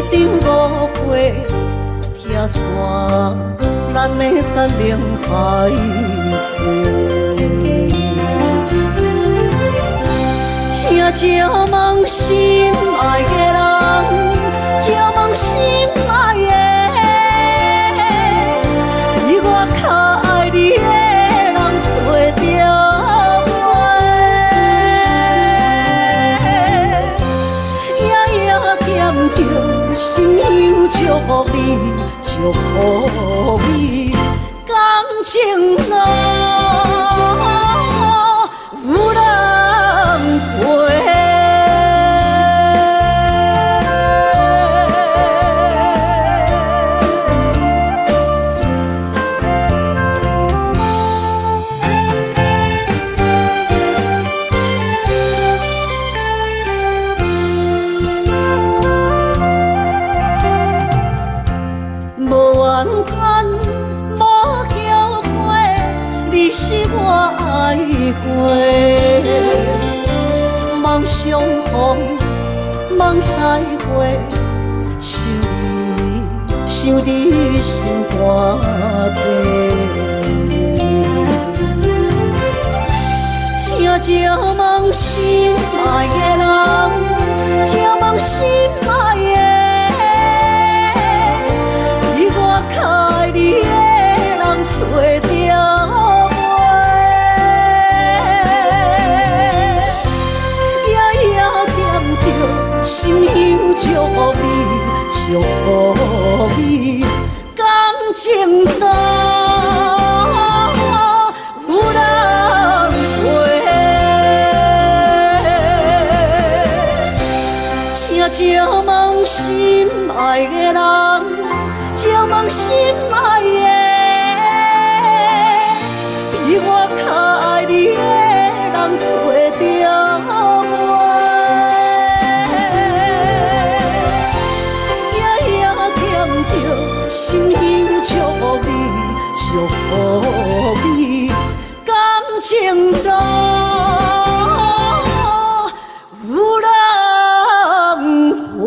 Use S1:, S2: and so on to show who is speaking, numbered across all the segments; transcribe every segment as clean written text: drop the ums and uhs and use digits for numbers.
S1: 這場誤會拆散咱的山盟海誓。請借問心愛的人，借問心愛的，比我較愛你的人找著無？夜夜惦著心香祝福你，祝福你，感情路有人陪。無怨嘆，無後悔，你是我愛過。望相逢，望再會，想你，想你心肝底。請借問心愛的人，借問心愛的，比我較愛你的人找著無？夜夜惦著心香祝福你，祝福你，感情路有人陪。請借問心愛的人，借問心愛的，比我較愛你的人找著無？夜夜惦著心香祝福你，祝福你，感情路有人陪。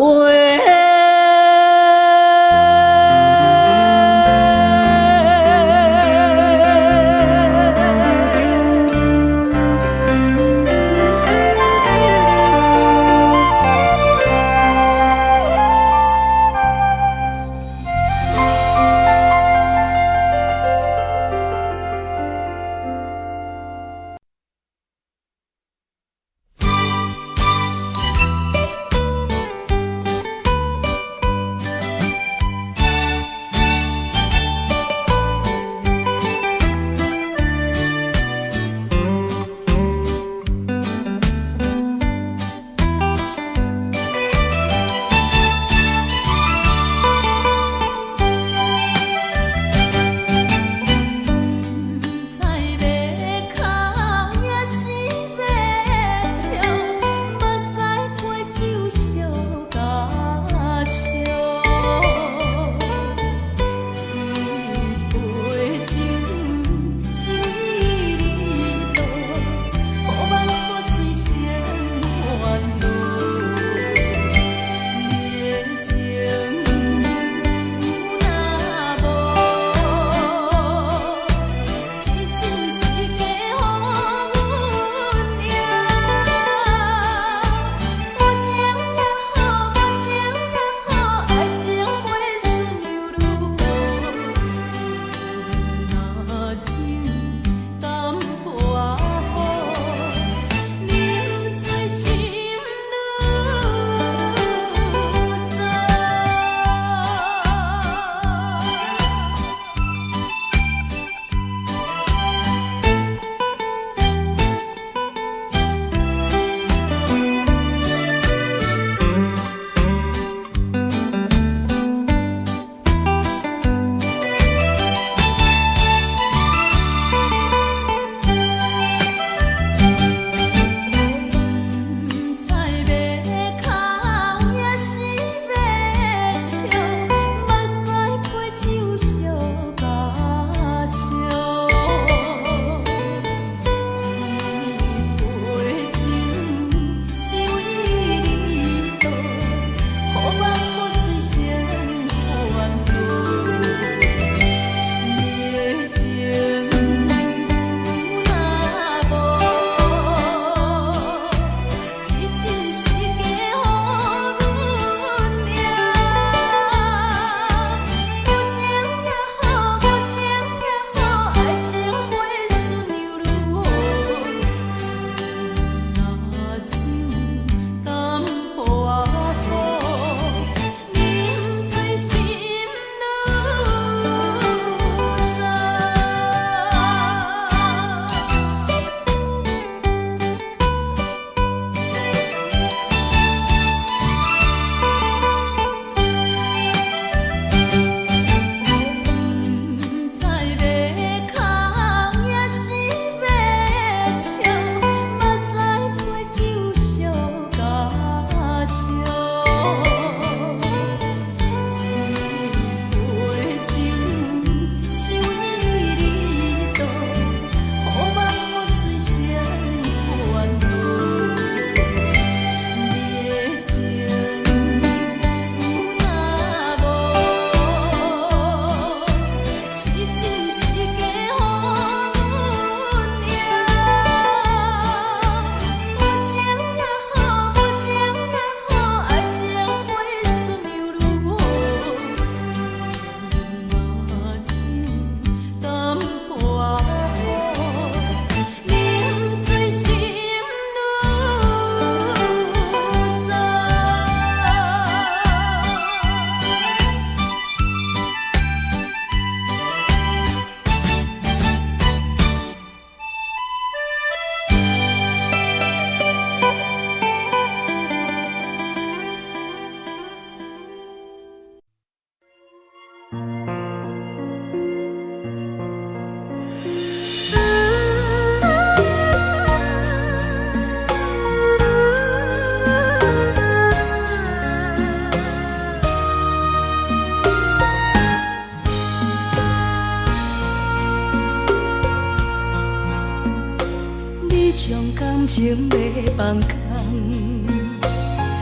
S1: 情欲放空，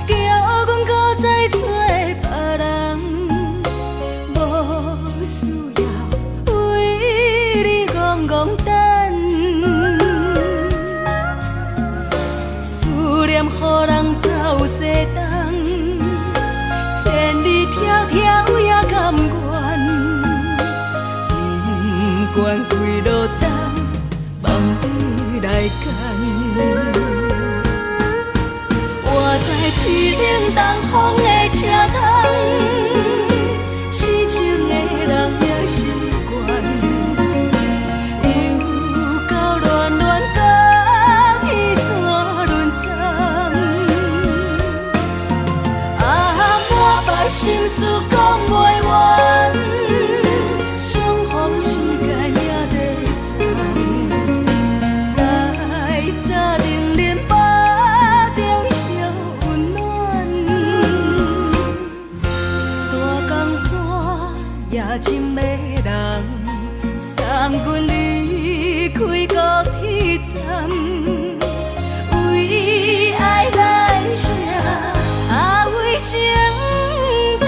S1: 叫阮搁再找別人，無需要為你戇戇等，思念予人走西東，千里迢迢也甘願，不管幾落冬，放你來揀。我在凄冷東風的車窗，痴情的人也習慣，又到亂亂甲天山輪站，啊，满腹心事講袂完，相逢時間也短暫，在三重林腹中相溫暖，大江山也情迷人，送阮離開高鐵站，為愛來寫，啊為情等。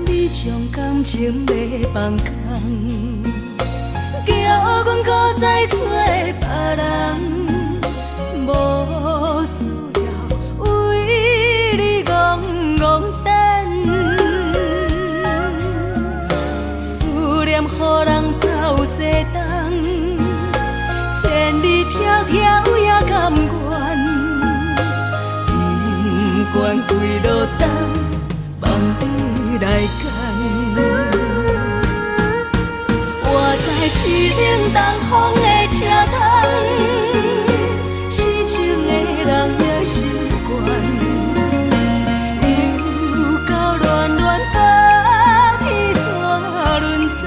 S1: 你將感情欲放空，叫阮閣再找別人，無需要為你戇戇等，思念予人走西東，千里迢迢也甘願，不管幾落冬，放你來揀。我在凄冷東風的車窗，痴情的人也習慣，又到亂亂甲天山輪站，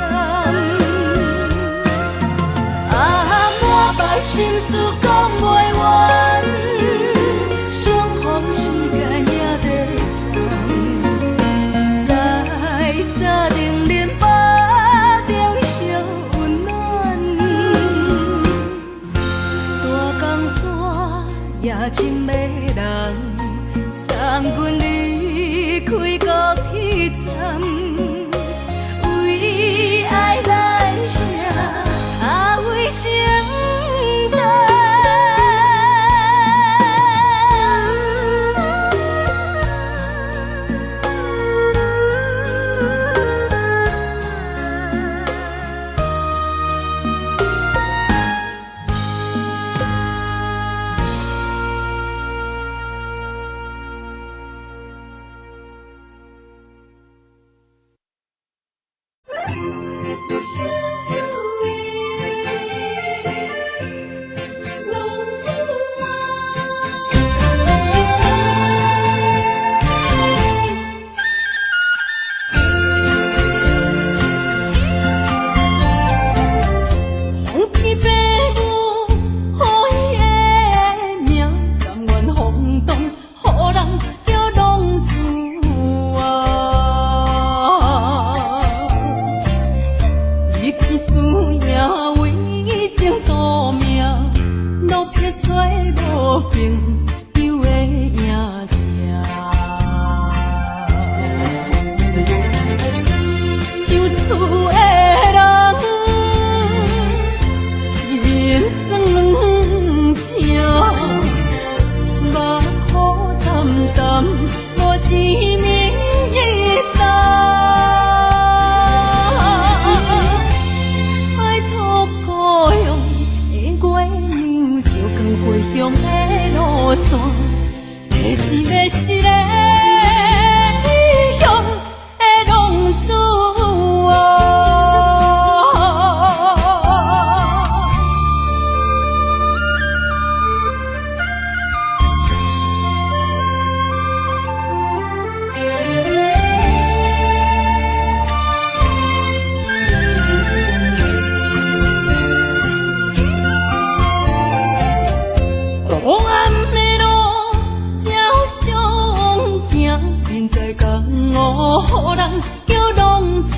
S1: 啊，滿腹心事講袂完，相逢時間也短暫，在三重林腹中相溫暖，大江山也情迷人，送阮離開高鐵站，為愛來寫，啊為情等。
S2: 新厝的浪子啊。奉天父母予伊的名，甘願放蕩，予人叫浪子啊。伊去输赢為情賭命，落魄找無朋友的影子。想厝的人心酸疼，目苦澹澹，無一暝一冬。拜託故鄉的月娘，照光回鄉的路線，提一个失禮異鄉的浪子啊。人在江湖，予人叫浪子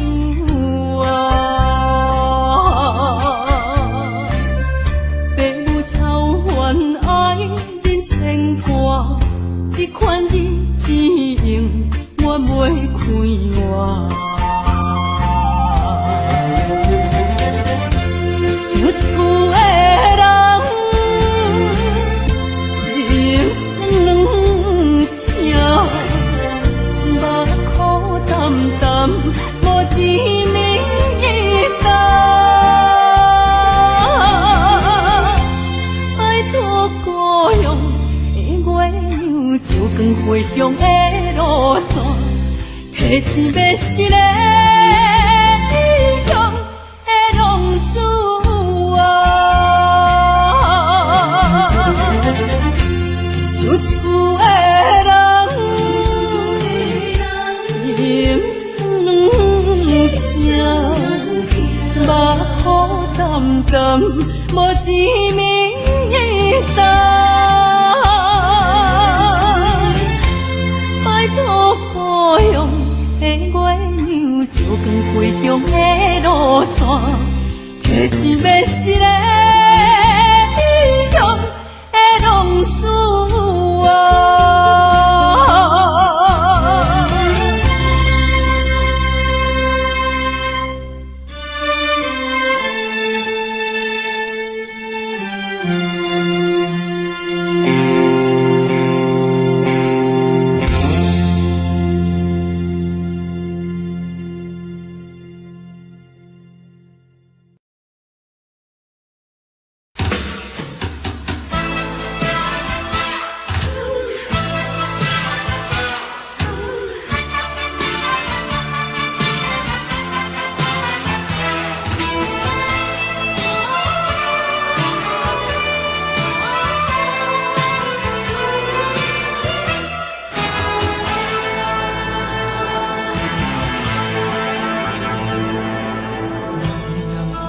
S2: 啊。爸母操烦爱人牵挂，这款日子永远袂快活。想厝的人，心酸软疼，目苦澹澹，无一暝担。拜托故乡的月娘，照光回乡的路线，提醒欲死的异乡的浪子啊。想厝的人，心酸软疼，目苦澹澹，无一暝担。拜托故乡的月娘，照光回乡的路线，提醒欲死的异乡的浪子啊。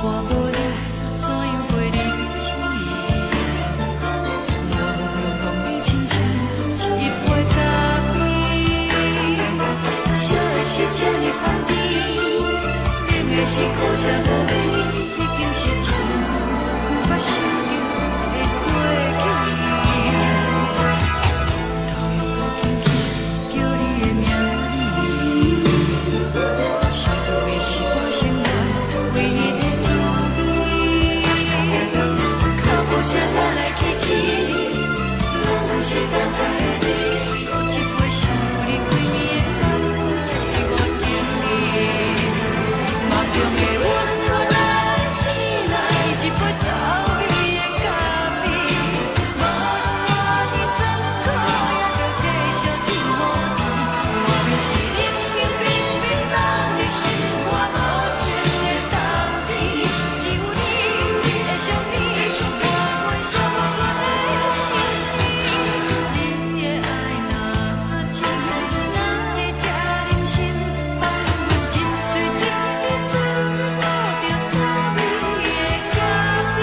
S1: 我无你，怎样过日子？无论讲你亲像一杯咖啡，烧的是这呢香甜，冷的是苦涩无味，已经是真久毋捌想著的过去。头又阁轻轻叫你的名字，想的是我生活唯一的滋味。脚步声来来去去，拢毋是等待的你。阁一杯想你规暝的目屎，我敬你。梦中的阮予咱醒来，一杯走味的咖啡。无论偌尼酸苦，也著继续天雨甜。莫非是冷冰冰冰冻的心肝，无情的冬天。只有你的相片，伴阮寂寞的心事。你的爱若真，哪会这忍心放阮一嘴一滴做阮吐著滋味的咖啡？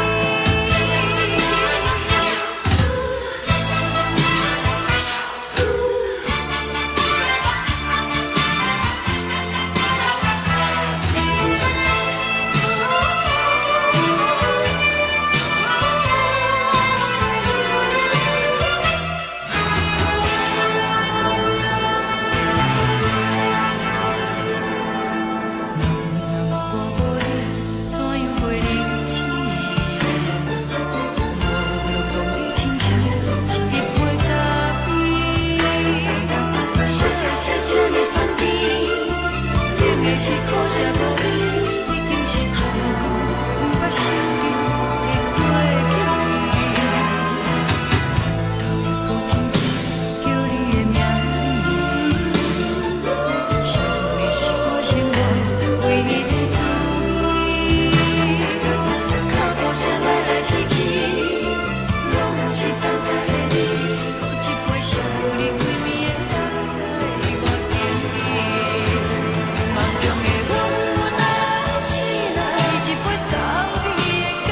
S1: 我无你，怎样过日子？无论讲你亲像一杯咖啡，烧的是这呢香甜，冷的是苦涩无味，已经是真久毋捌想著的过去。头又阁轻轻叫你的名字，想你是我生活唯一的滋味。脚步声来来去去，拢毋是等待的你。阁一杯想你规暝的目屎，我敬你。梦中的阮，咱醒来，一杯走味的咖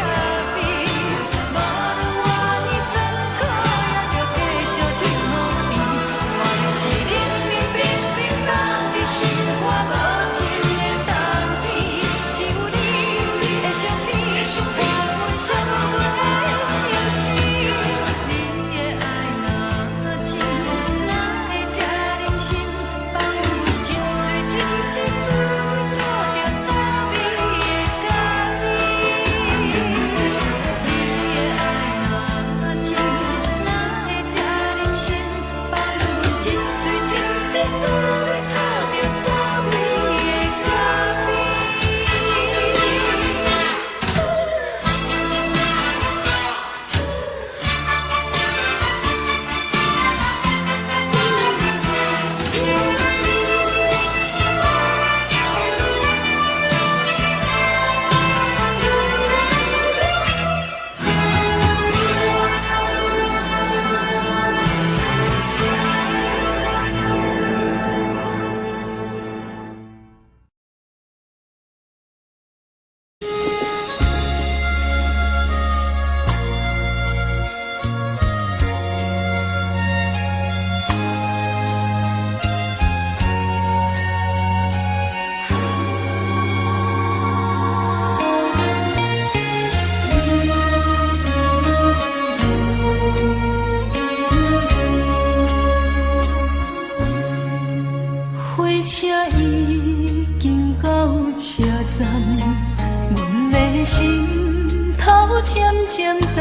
S1: 漸漸長，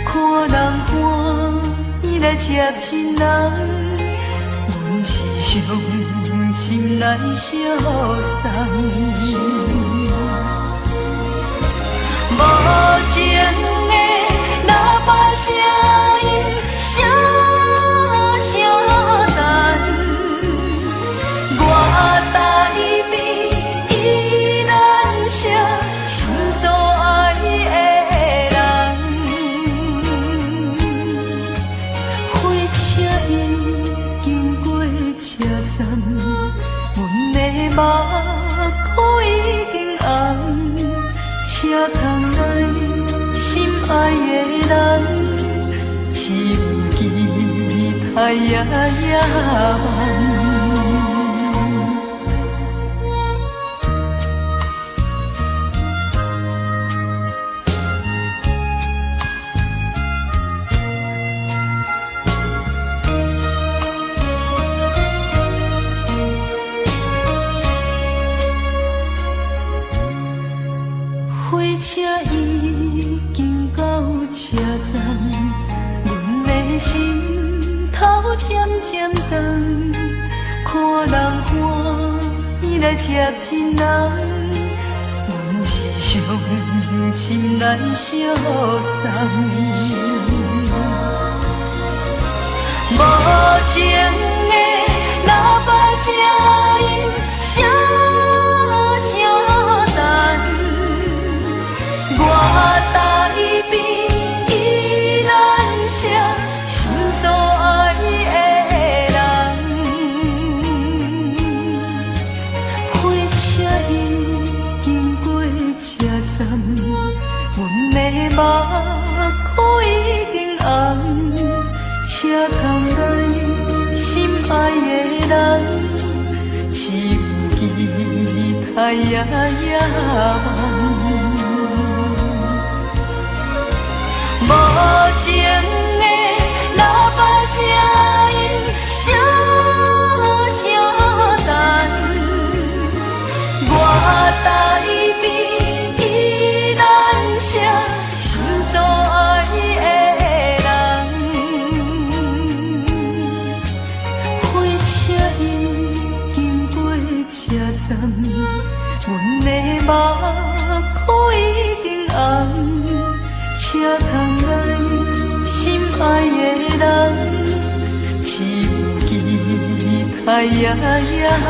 S1: 看人歡喜來接親人，阮是傷心來相送。無情的喇叭聲音，聲聲等，我台邊依然惜心所愛的人。火車已經過車站，阮的目眶已經紅。車窗內心愛的人，只有期待夜夜梦。火車已經到車站，阮的心頭漸漸長，看人歡喜來接親人，阮是傷心來相送。無情的喇叭聲音，聲聲等，我台邊依然惜心所愛的人。火車已經過車站，阮的目眶已經紅。車窗內心愛的人，只有期待夜夜夢。無情的喇叭聲音，聲聲等，我台邊依然惜心所愛的人。火車已經過車站，阮的目眶已經紅。車窗內心愛的人，只有期待夜夜夢。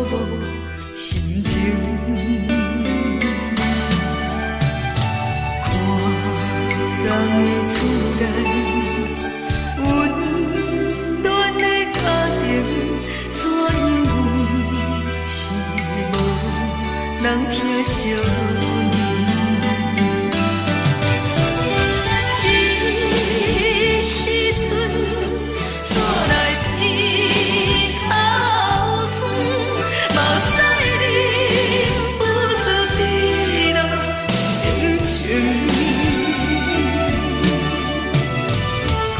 S1: 某心情。看人的厝內，溫暖的家庭，怎樣阮是無人疼惜阮。這時陣，煞來鼻頭酸，目屎忍不住滴落眼睛。故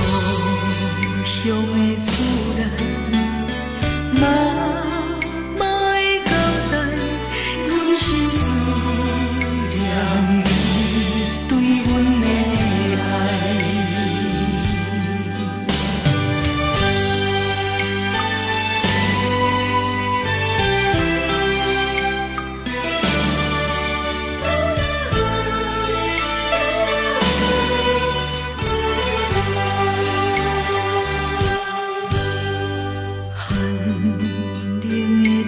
S1: 鄉的厝內，媽媽的交代，阮是思念你對阮的愛。寒冷的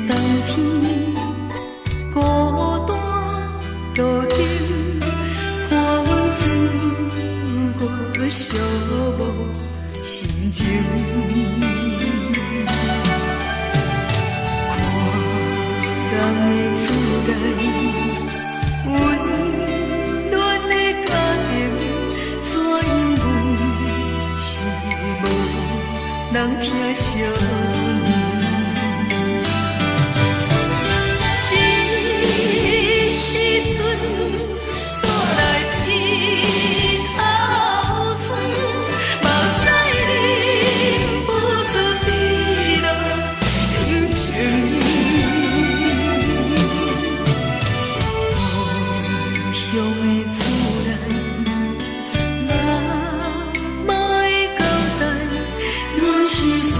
S1: 冬天，孤單路燈，伴阮自我寂寞心情。看人的厝內，溫暖的家庭，怎樣阮是無人疼惜阮。這時陣，煞來鼻頭酸，目屎忍不住滴落眼睛。故鄉的厝內，媽媽的交代，阮是思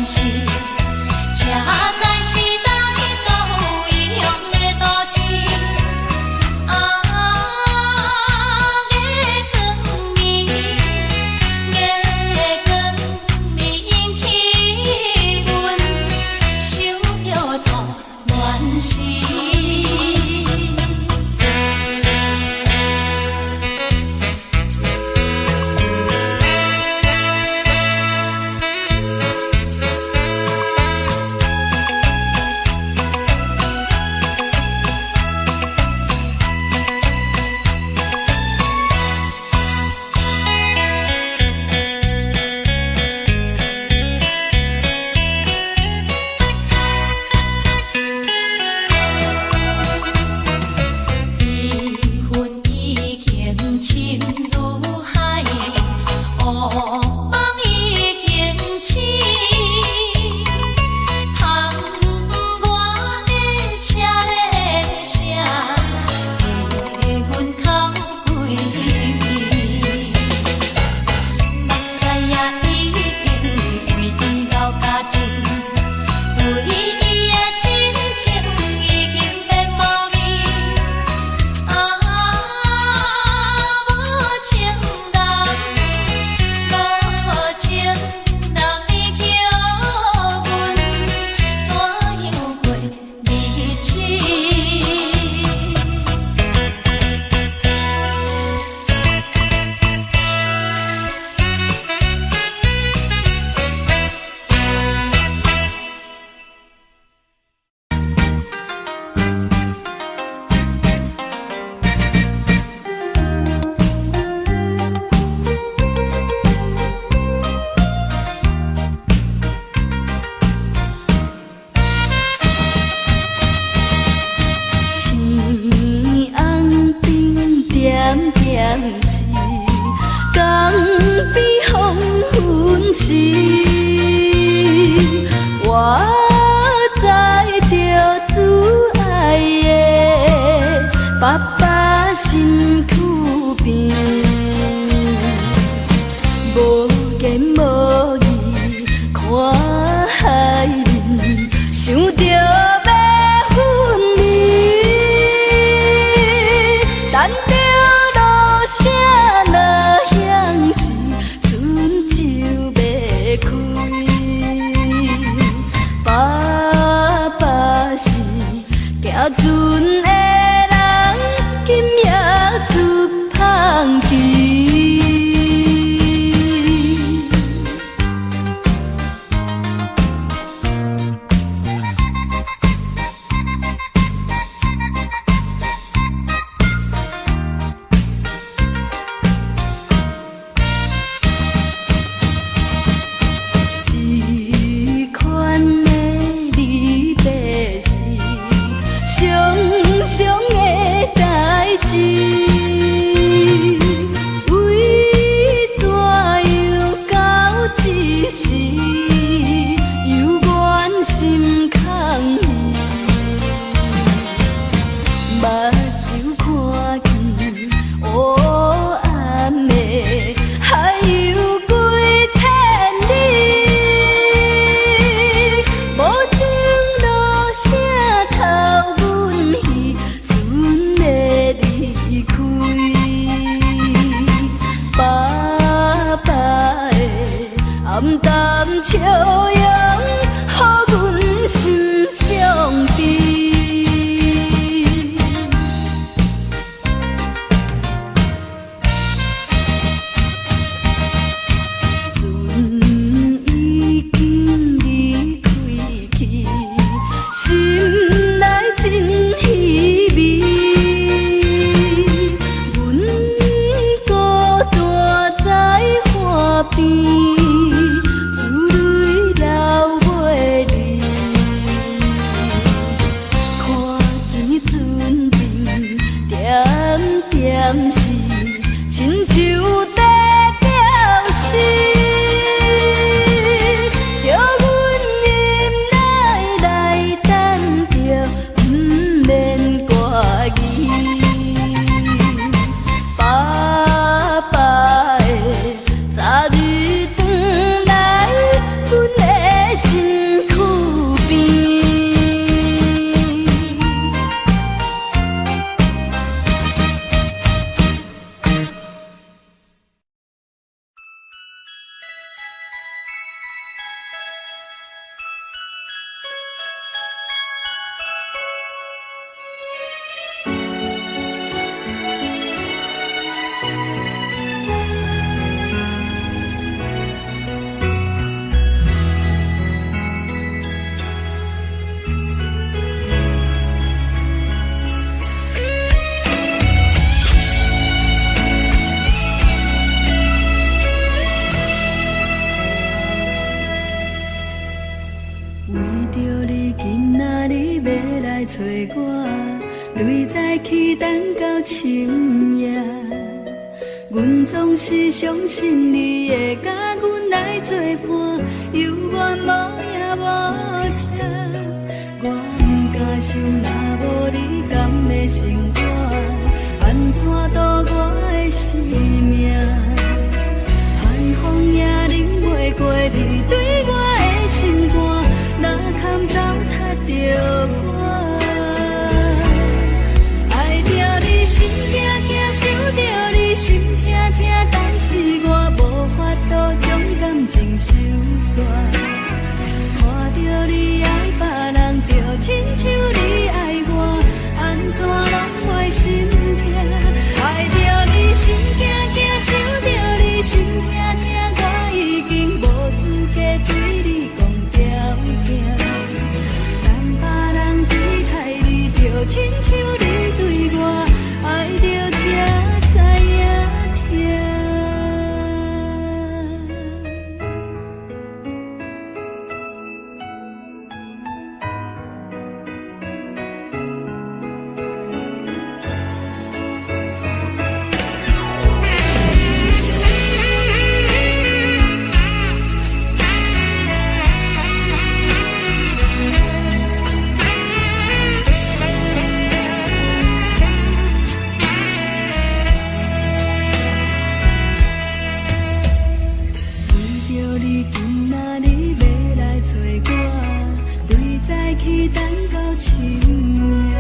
S1: 時，才知是來到異鄉的都市。啊，月光暝，月光暝引起阮想著做亂時。悲恨已經深如海，烏夢已經醒。窗外的車鈴聲，替阮哭規暝。目屎也已經為伊流乾淨，對伊的真情已經變無味。啊，無情人，無情人，你叫阮怎樣過日子？
S2: 青红灯点点是，江边黄昏时，我载著挚爱的爸爸身躯边，無言無語看海面，想著欲分離，等著露聲若響時，船就欲開。爸爸是行船的人，今夜出芳期。這款的離別是常常的代誌，為怎樣到這時猶原心空虛？目睭看見烏暗的海洋幾千里，無情落聲頭阮彼船的離開。爸爸的暗淡笑容，予阮心傷悲。船已經離開去，心內真稀微。阮孤單在岸邊，珠淚流
S1: 來揣我，對早起等到深夜。阮總是相信你會佮阮來做伴，猶原無影無跡。我毋敢想，若無你，敢會生活？按怎度我的生命？寒風也忍袂過你對我的心肝，哪堪糟蹋著我？愛著你心疼疼，想著你心疼疼，但是我無法度將感情收煞。看著你愛別人，就親像你愛我，按怎攏袂心疼？愛著你心驚驚，想著你心疼疼，我已經無資格對你講條件。當別人對待你，就親像你對我，愛著才知影疼。為著你今仔日欲來揣我，對早起等到深夜。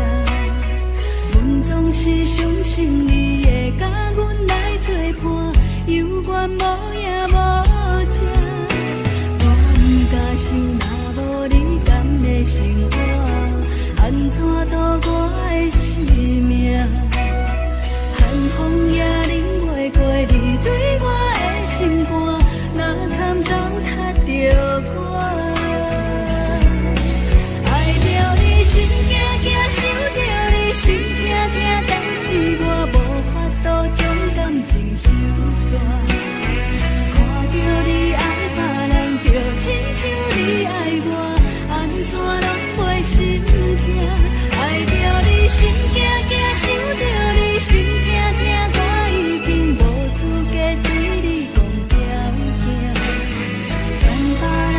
S1: 阮總是相信你會佮阮來做伴，猶原無影無跡。我毋敢想，若無你，敢會生活？按怎度我的生命？寒風也忍袂過你對我的心肝，哪堪糟蹋著我？愛著你心驚驚，想著你心疼疼，但是我無法度將感情收煞。看著你愛別人，就親像你愛我，按怎攏袂心疼？愛著你心驚驚，想著你心疼疼，我已經無資格對你講條件。當別人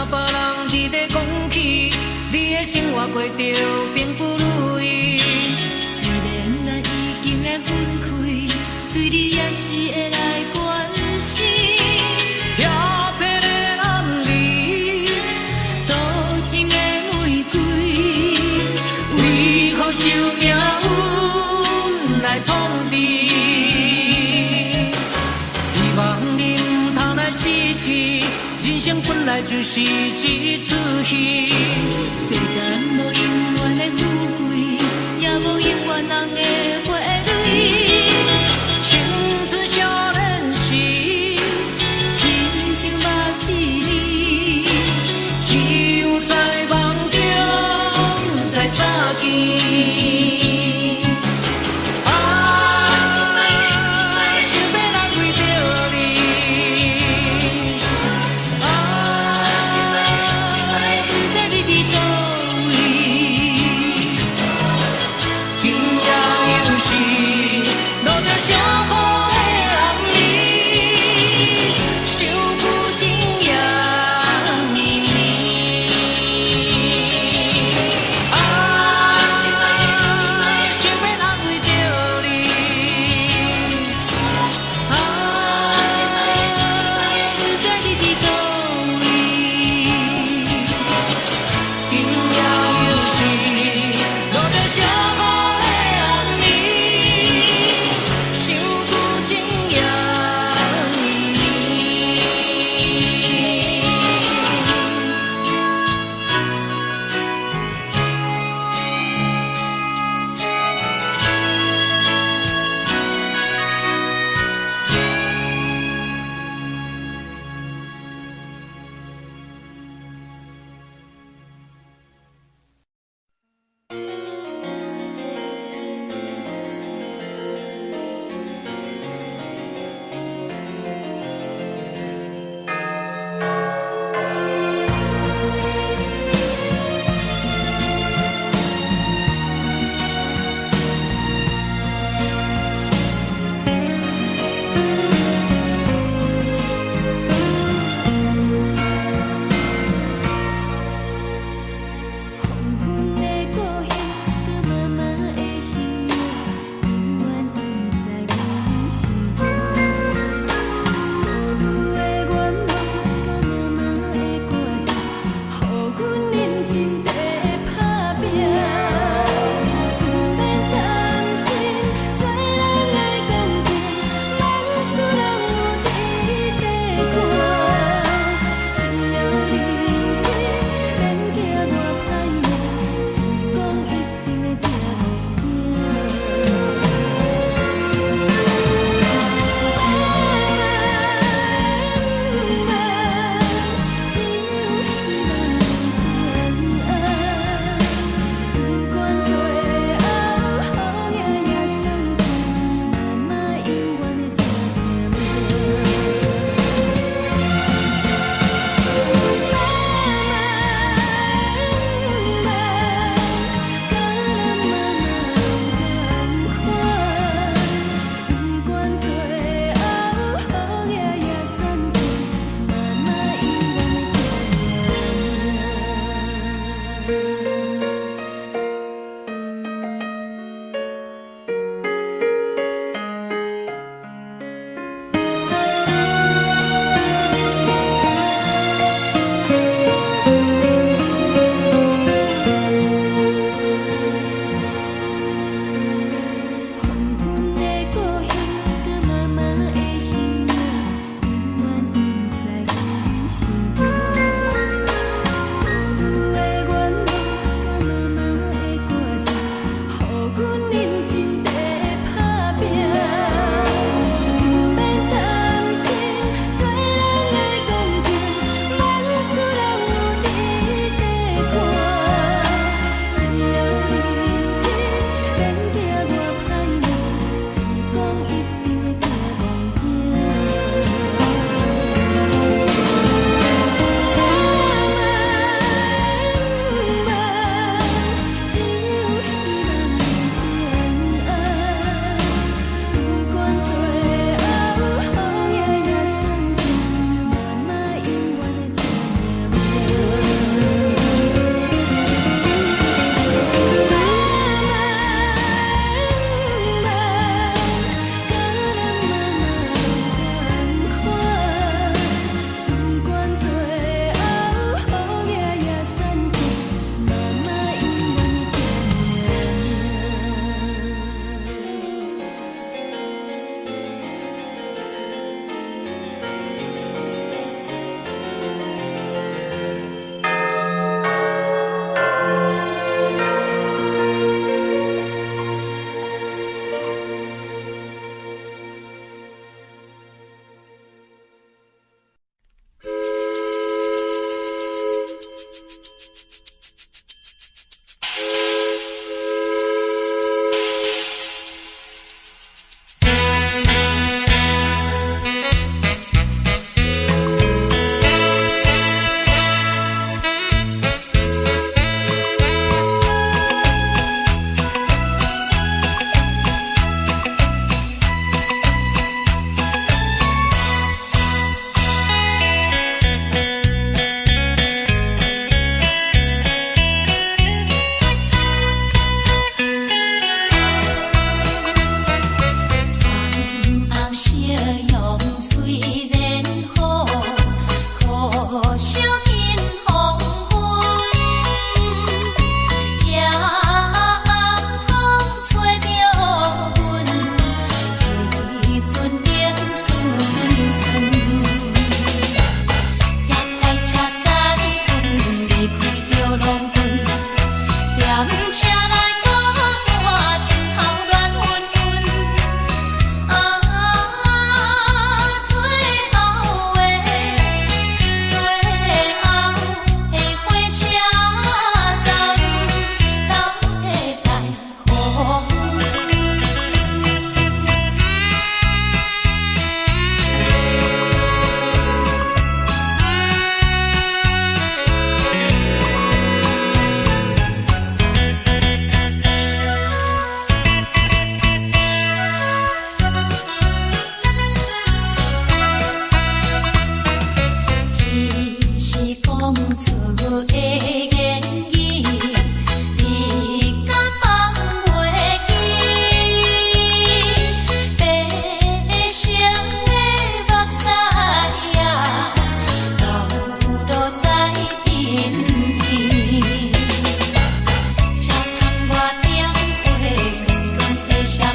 S3: 別人佇咧講起，你的生活過著並不如意。
S1: 雖然咱已經來分開，對你也是會來關心。
S3: 遐白的男兒，
S1: 多情的玫瑰，
S3: 為何受命運來創治？希望你毋通來失志，人生本來就是一齣戲。
S1: 世間無永遠的富貴，也無永遠紅的花蕊。
S3: 青春少年時，
S1: 親像目一暝，
S3: 只有在夢中才相見。啊，想欲來為著你。
S1: 啊，毋知你佇佗位。
S3: 今夜又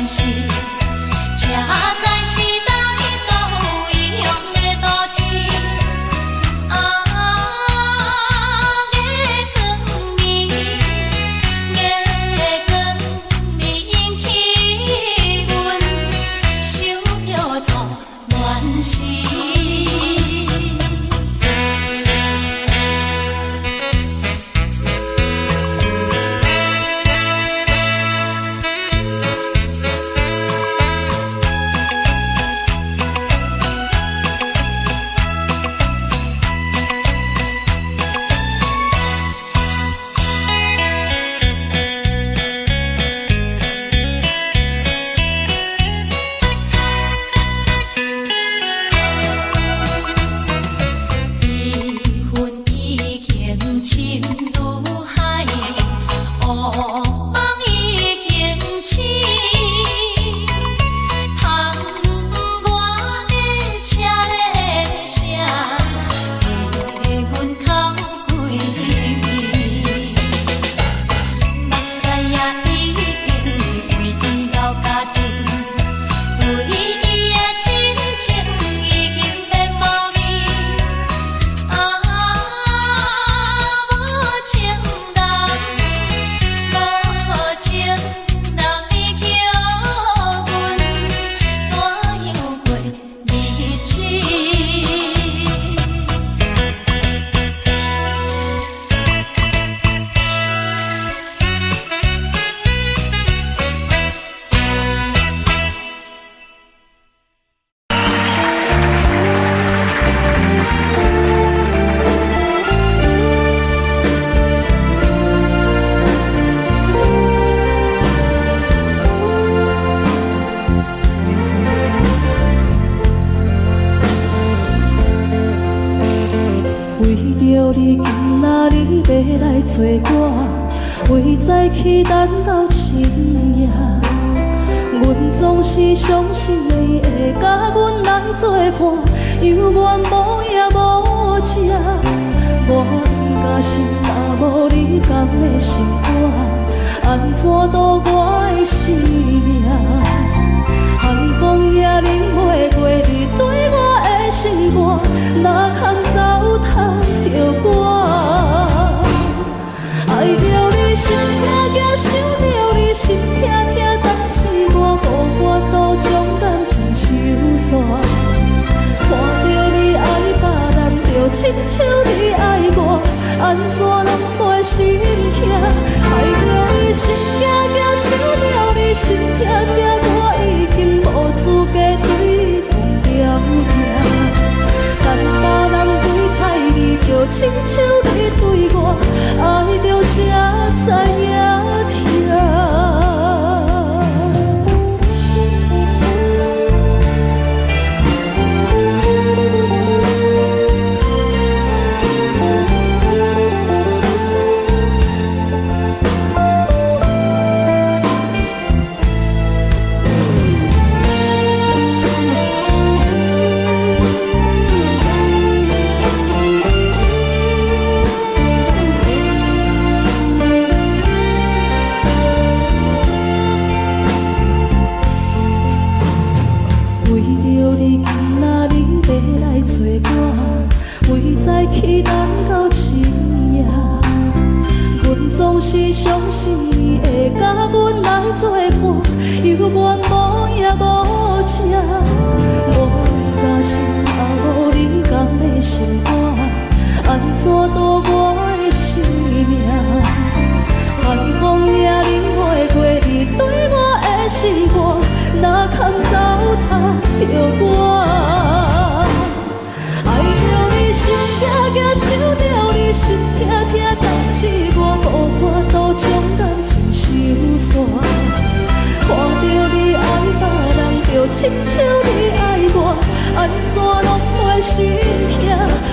S1: 時，才知是來到異鄉的都市。啊，月光暝，月光暝引起阮想著做戀時。悲恨已經深如海，惡夢已經醒。窗外的車鈴聲，替阮哭規暝。目屎也已經為伊流乾淨，對伊的真情已經變無味。啊，無情人，無情人，你叫阮怎樣過日子？
S2: 為著你今仔日欲來找我，為早起等到深夜。阮總是相信你會佮阮來作伴，猶原無影無跡。我毋甘心，若無你敢會心肝，按怎度我的生命？寒風也冷袂過你對我的心肝，哪通糟蹋著我？愛著你心痛痛，想著你心痛痛，但是我無法度將感情收煞。看著你愛別人，就親像你愛我，按怎攏袂心痛？愛著你心驚驚，想著你心痛痛，我已經無資格對你講條件。等別人對待你，就親像你對我，愛著才知影疼。為著你今仔日欲來找我，為早起等到深夜。阮總是相信你會佮阮來作伴，猶原無影無跡。我毋甘心，若無你敢會心肝，按怎度我的生命？寒風也冷袂過你對我的心肝，哪通糟蹋著我？愛著你心驚驚，想著你心痛痛，但是我無法度將感情收煞。看著你愛別人，就親像你愛我，按怎攏袂心痛？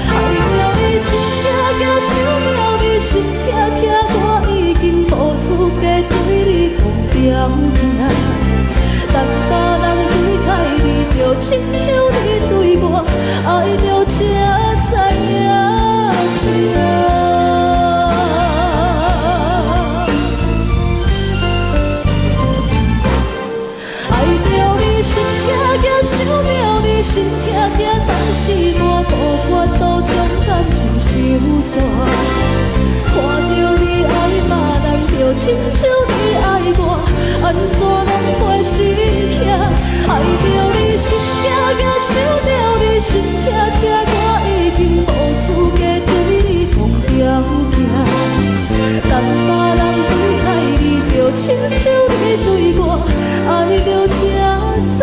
S2: 愛著你心驚驚，想著你心痛痛，我已經無資格對你講條件。等別人對待你，就親像你對我，愛著才知影疼。愛
S1: 心痛痛，當時我無法度將感情收煞。看著你愛別人，就親像你愛我，按怎攏袂心痛？愛著你心驚驚，想著你心痛痛，我已經無資格對你講條件。當別人對待你，就親像你對我，愛著才知影疼。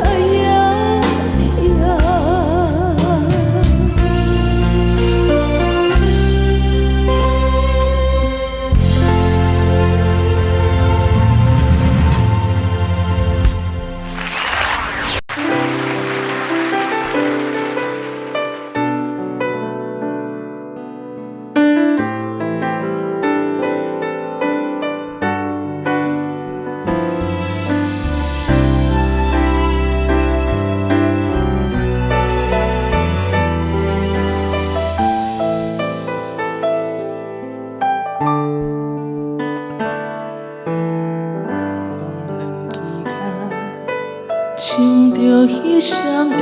S3: 兩支跤，穿著彼双鞋，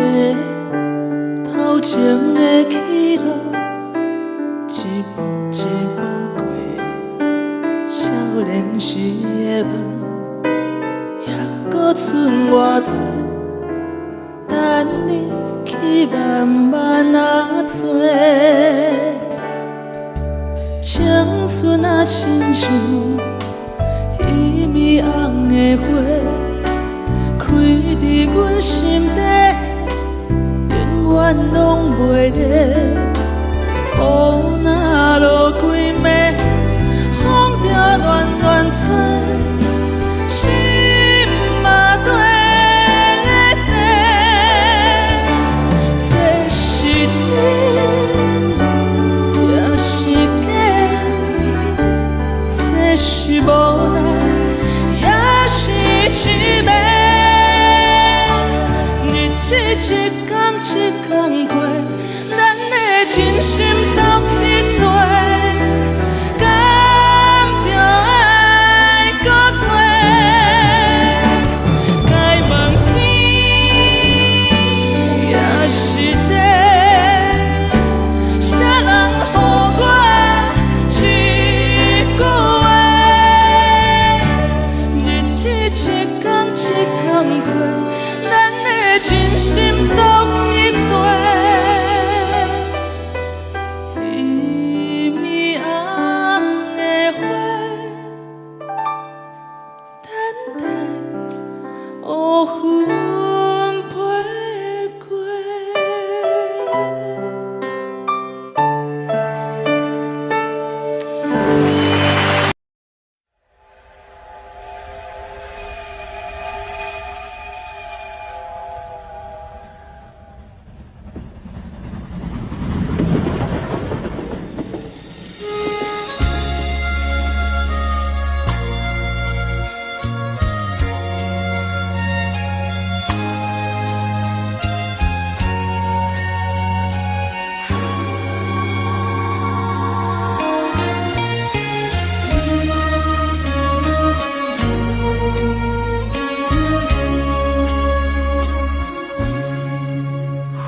S3: 头前的起落，一步一步過，少年時的夢，猶閣剩偌濟，等你去慢慢仔揣。青春啊，親像彼暝紅的花，開佇阮心底，永遠攏袂滅。雨若落規暝，風就亂亂吹，心嘛綴咧踅。這是真，也是假，這是無奈，也是痴迷。日子一天一天過，咱的真心走去綴，敢著愛閣找？該問天，也是地，啥人予我這句話？日子一天一天過，咱的真心走去綴，彼暝紅的花，等待烏雲飛過。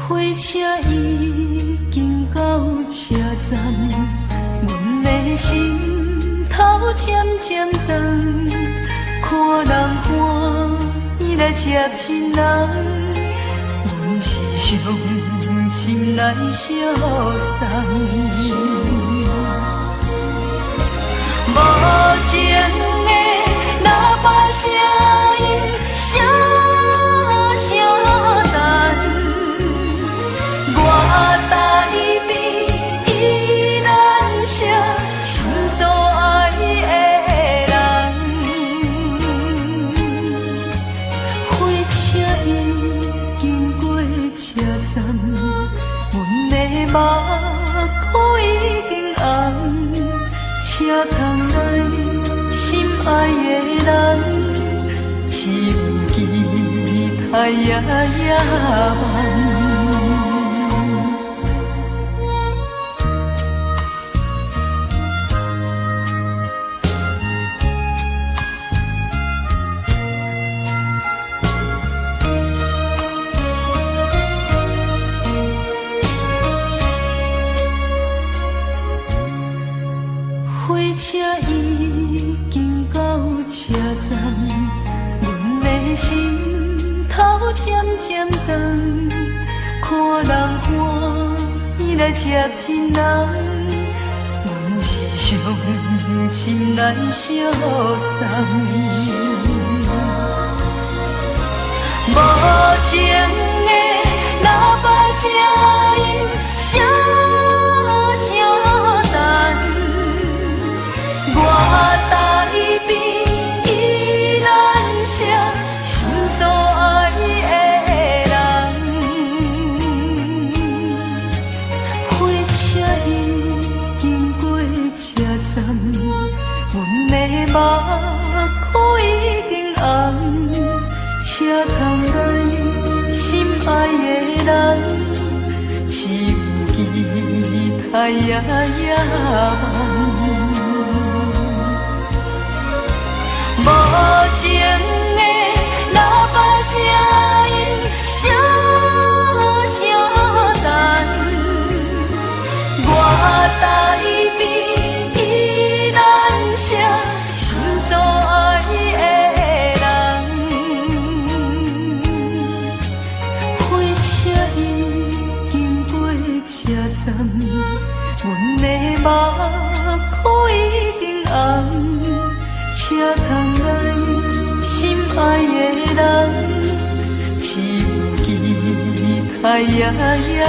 S1: 火車已經到車站，阮的心頭漸漸長，看人歡喜來接親人，阮是傷心來相送。無情的喇叭聲音，聲聲等。我台邊依然是心所愛的人。火車已經過車站，阮的目眶已經紅，車窗內心愛的人，只有期待夜夜梦。渐渐长，看人欢喜来接亲人，阮是伤心来相送。无情的喇叭声音，声声等，我台边依然是心所爱的人。火车已经过车站，阮的目眶已经红。车窗内心爱的人，只有期待也野望。无情的喇叭声音，声声等，我台边依然是心所爱的人。火车已经过车站，阮的目眶已经红。车窗内心爱的人，只有期待也野望。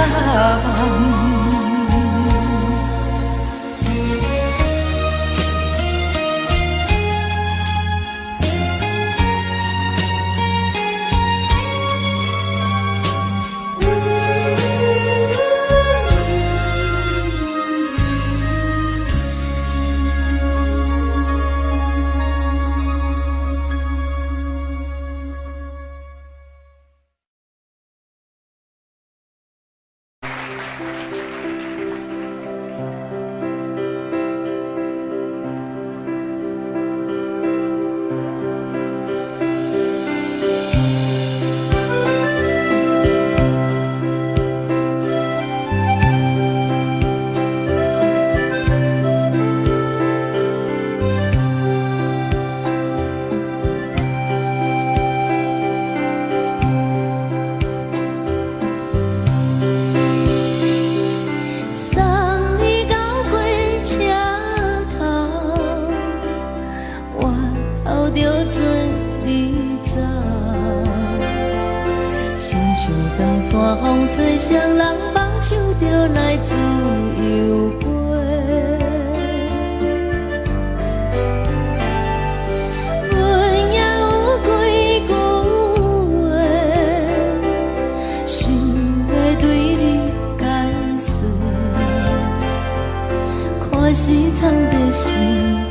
S2: 是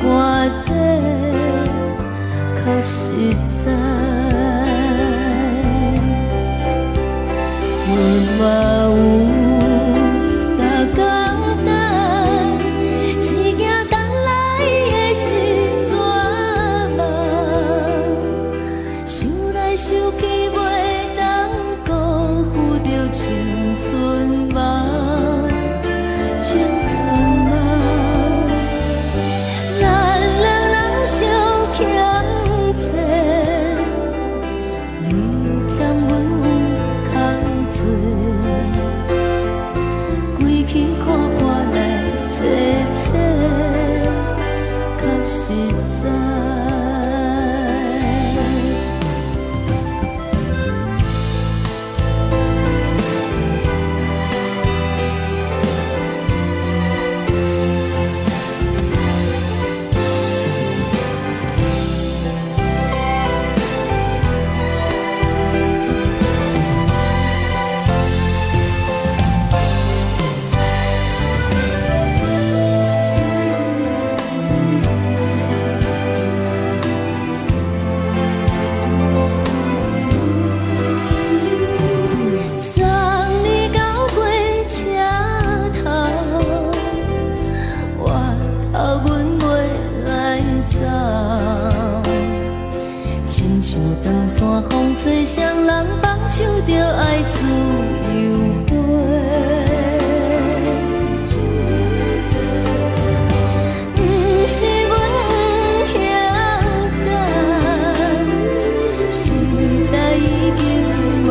S2: 阮不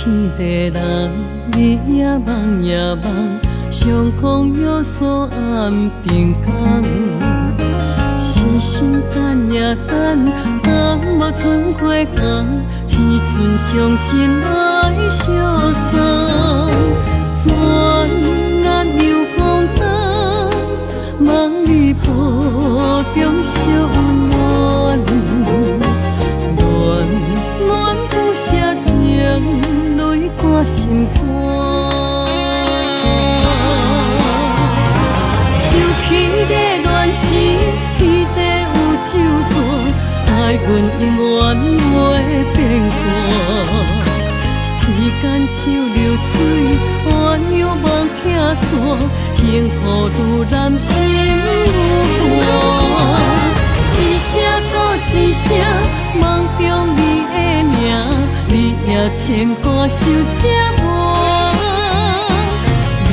S2: 彼个人，日也梦也梦，相讲约束暗平工。痴心等呀等，等无准花红，一寸伤心来相送。转眼又空冬，梦里抱中惜温暖，暖暖不舍情泪挂心肝。想起的恋时，天地有酒泉，爱阮永远袂变卦。时间像流水，鸳鸯梦拆散，幸福愈难心愈寒。一声阁一声，梦中你的名，日夜牵挂想这晚。你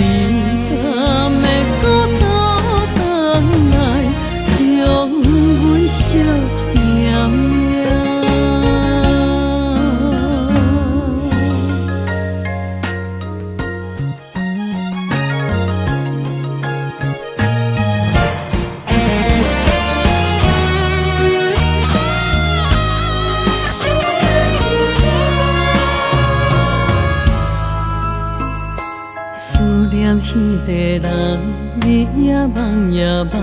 S2: 敢会阁倒转来，将阮惜命命？思念彼个人，日也梦也梦，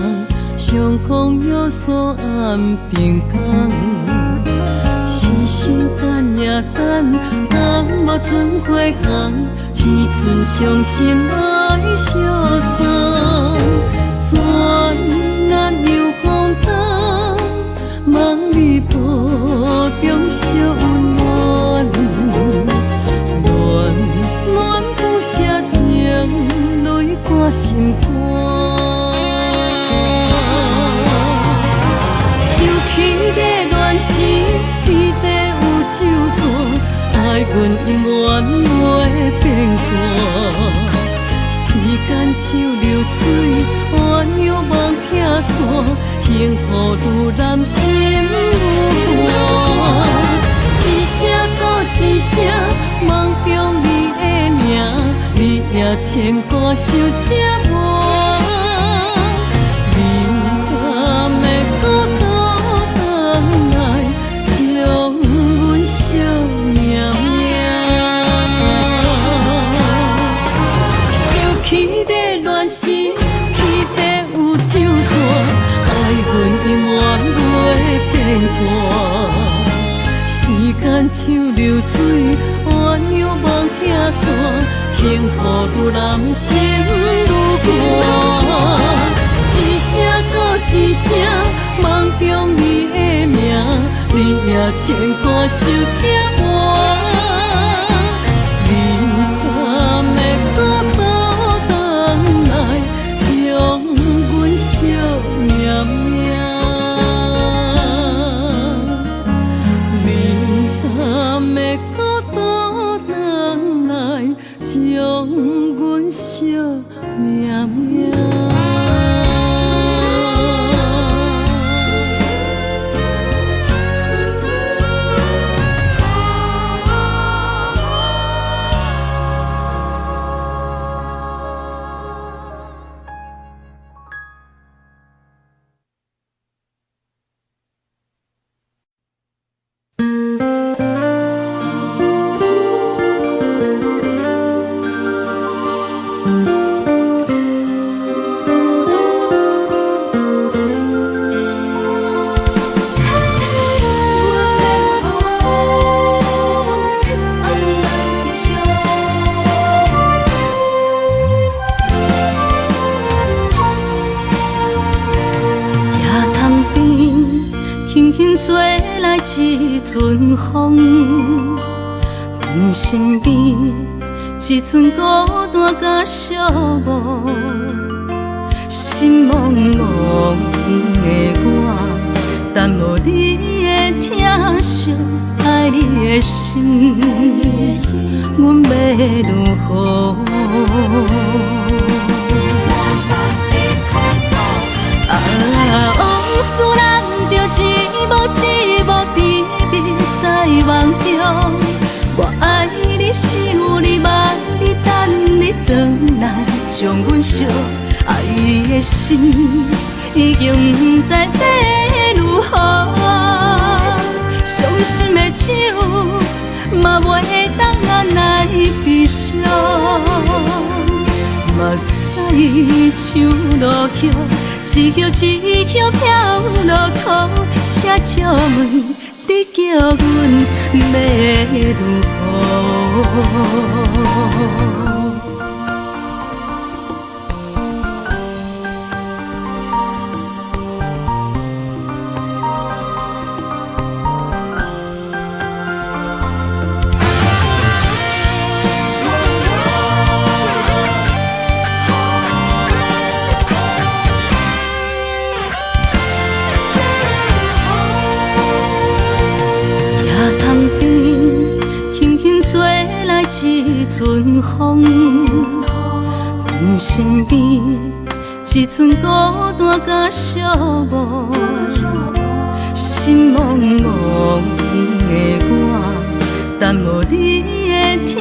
S2: 相讲约束暗平工。痴心等呀等，等无准花红，一寸伤心来相送。转眼又空冬，梦里抱中惜温暖，暖暖不舍情泪挂心肝。想起的恋时，天地有酒泉，爱阮永远袂变卦。时间像流水，鸳鸯梦拆散，幸福愈难心愈寒。一声阁一声，梦中你的名，日夜牵挂想这晚。你敢会阁倒转来，将阮惜命命？想起的恋时，天地有酒泉，爱阮永远袂变卦。时间像流水，鸳鸯梦拆散，幸福愈难心愈寒。一声阁一声，梦中你的名，日夜牵挂想这晚。你敢会阁倒转来，将阮惜命命？你敢会阁倒转来，将阮惜命命？
S1: 轻轻吹来一阵风，阮身边一阵孤单佮寂寞，心茫茫的我，等无你的疼惜，爱你的心，阮欲如何？啊，往事咱就一幕一幕甜蜜在梦中，我爱你心。
S2: 愛的心已經毋知欲如何，傷心的酒嘛袂當按捺悲傷，目屎像落葉，一葉一葉飄落空，請借問你叫阮欲如何？一陣風，阮身邊一陣孤單佮寂寞，心茫茫的我，等無你的疼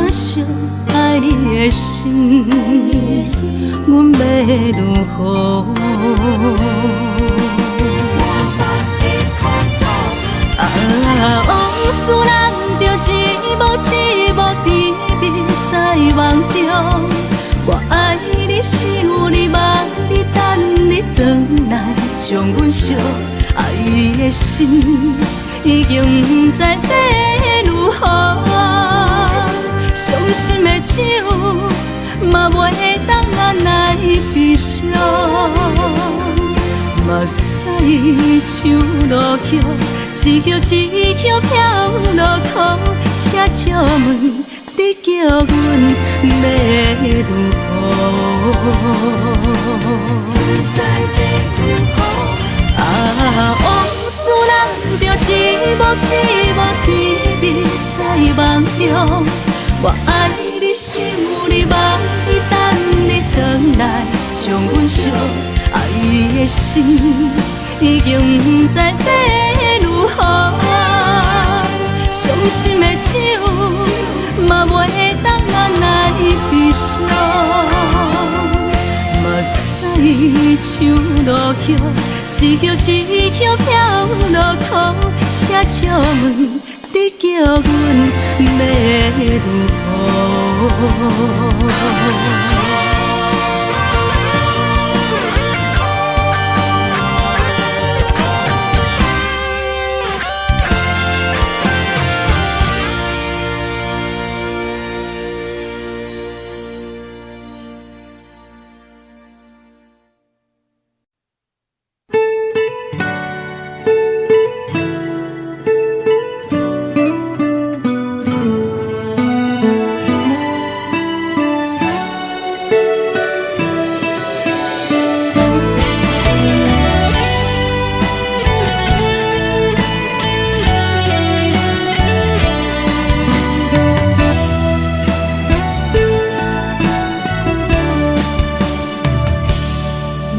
S2: 惜，愛你的心，阮欲如何？啊，往事難著一幕一幕甜蜜在夢中，我愛你，想你，望你，等你轉來，將阮惜。愛的心已經毋知欲如何，傷心的酒嘛袂當按捺悲傷，目屎像落葉，一葉一葉飄落空，請借問你叫阮欲如何？啊，往事難著一幕一幕甜蜜在夢中，我愛你，想你，望你，等你轉來，將阮惜。愛的心已經毋知欲如何，傷心的酒嘛袂當按捺悲傷，目屎像落葉，一葉一葉飄落空，請借問你叫阮欲如何？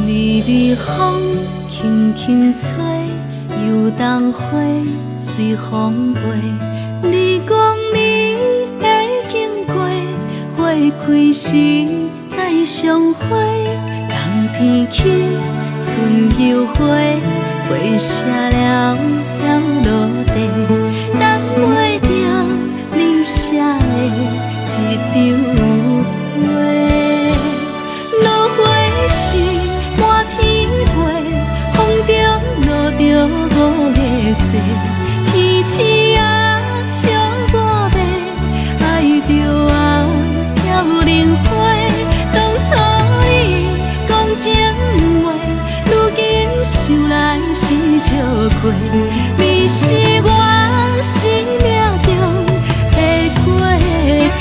S2: 微微風輕輕吹，油桐花隨風飛。你講你會經過，花開時再相會。冬天起，春又回，花謝了飘落地，等袂著你寫的這張批。落花時滿天飛，風中落著五月雪，天星啊笑我欲愛著啊飘零花。當初你講情話，如今想來是笑話，你是我生命中的過客。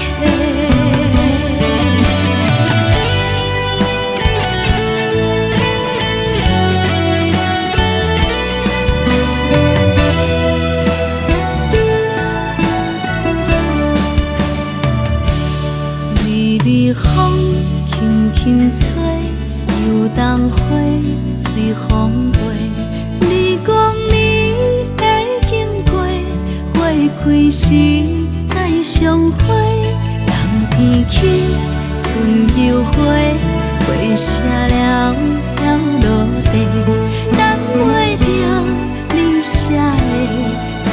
S2: 微微風輕輕吹，油桐花隨風飛。你講你會經過，花開時再相會。冬天起，春又回，花
S1: 声寥寥落地，等袂著你寫的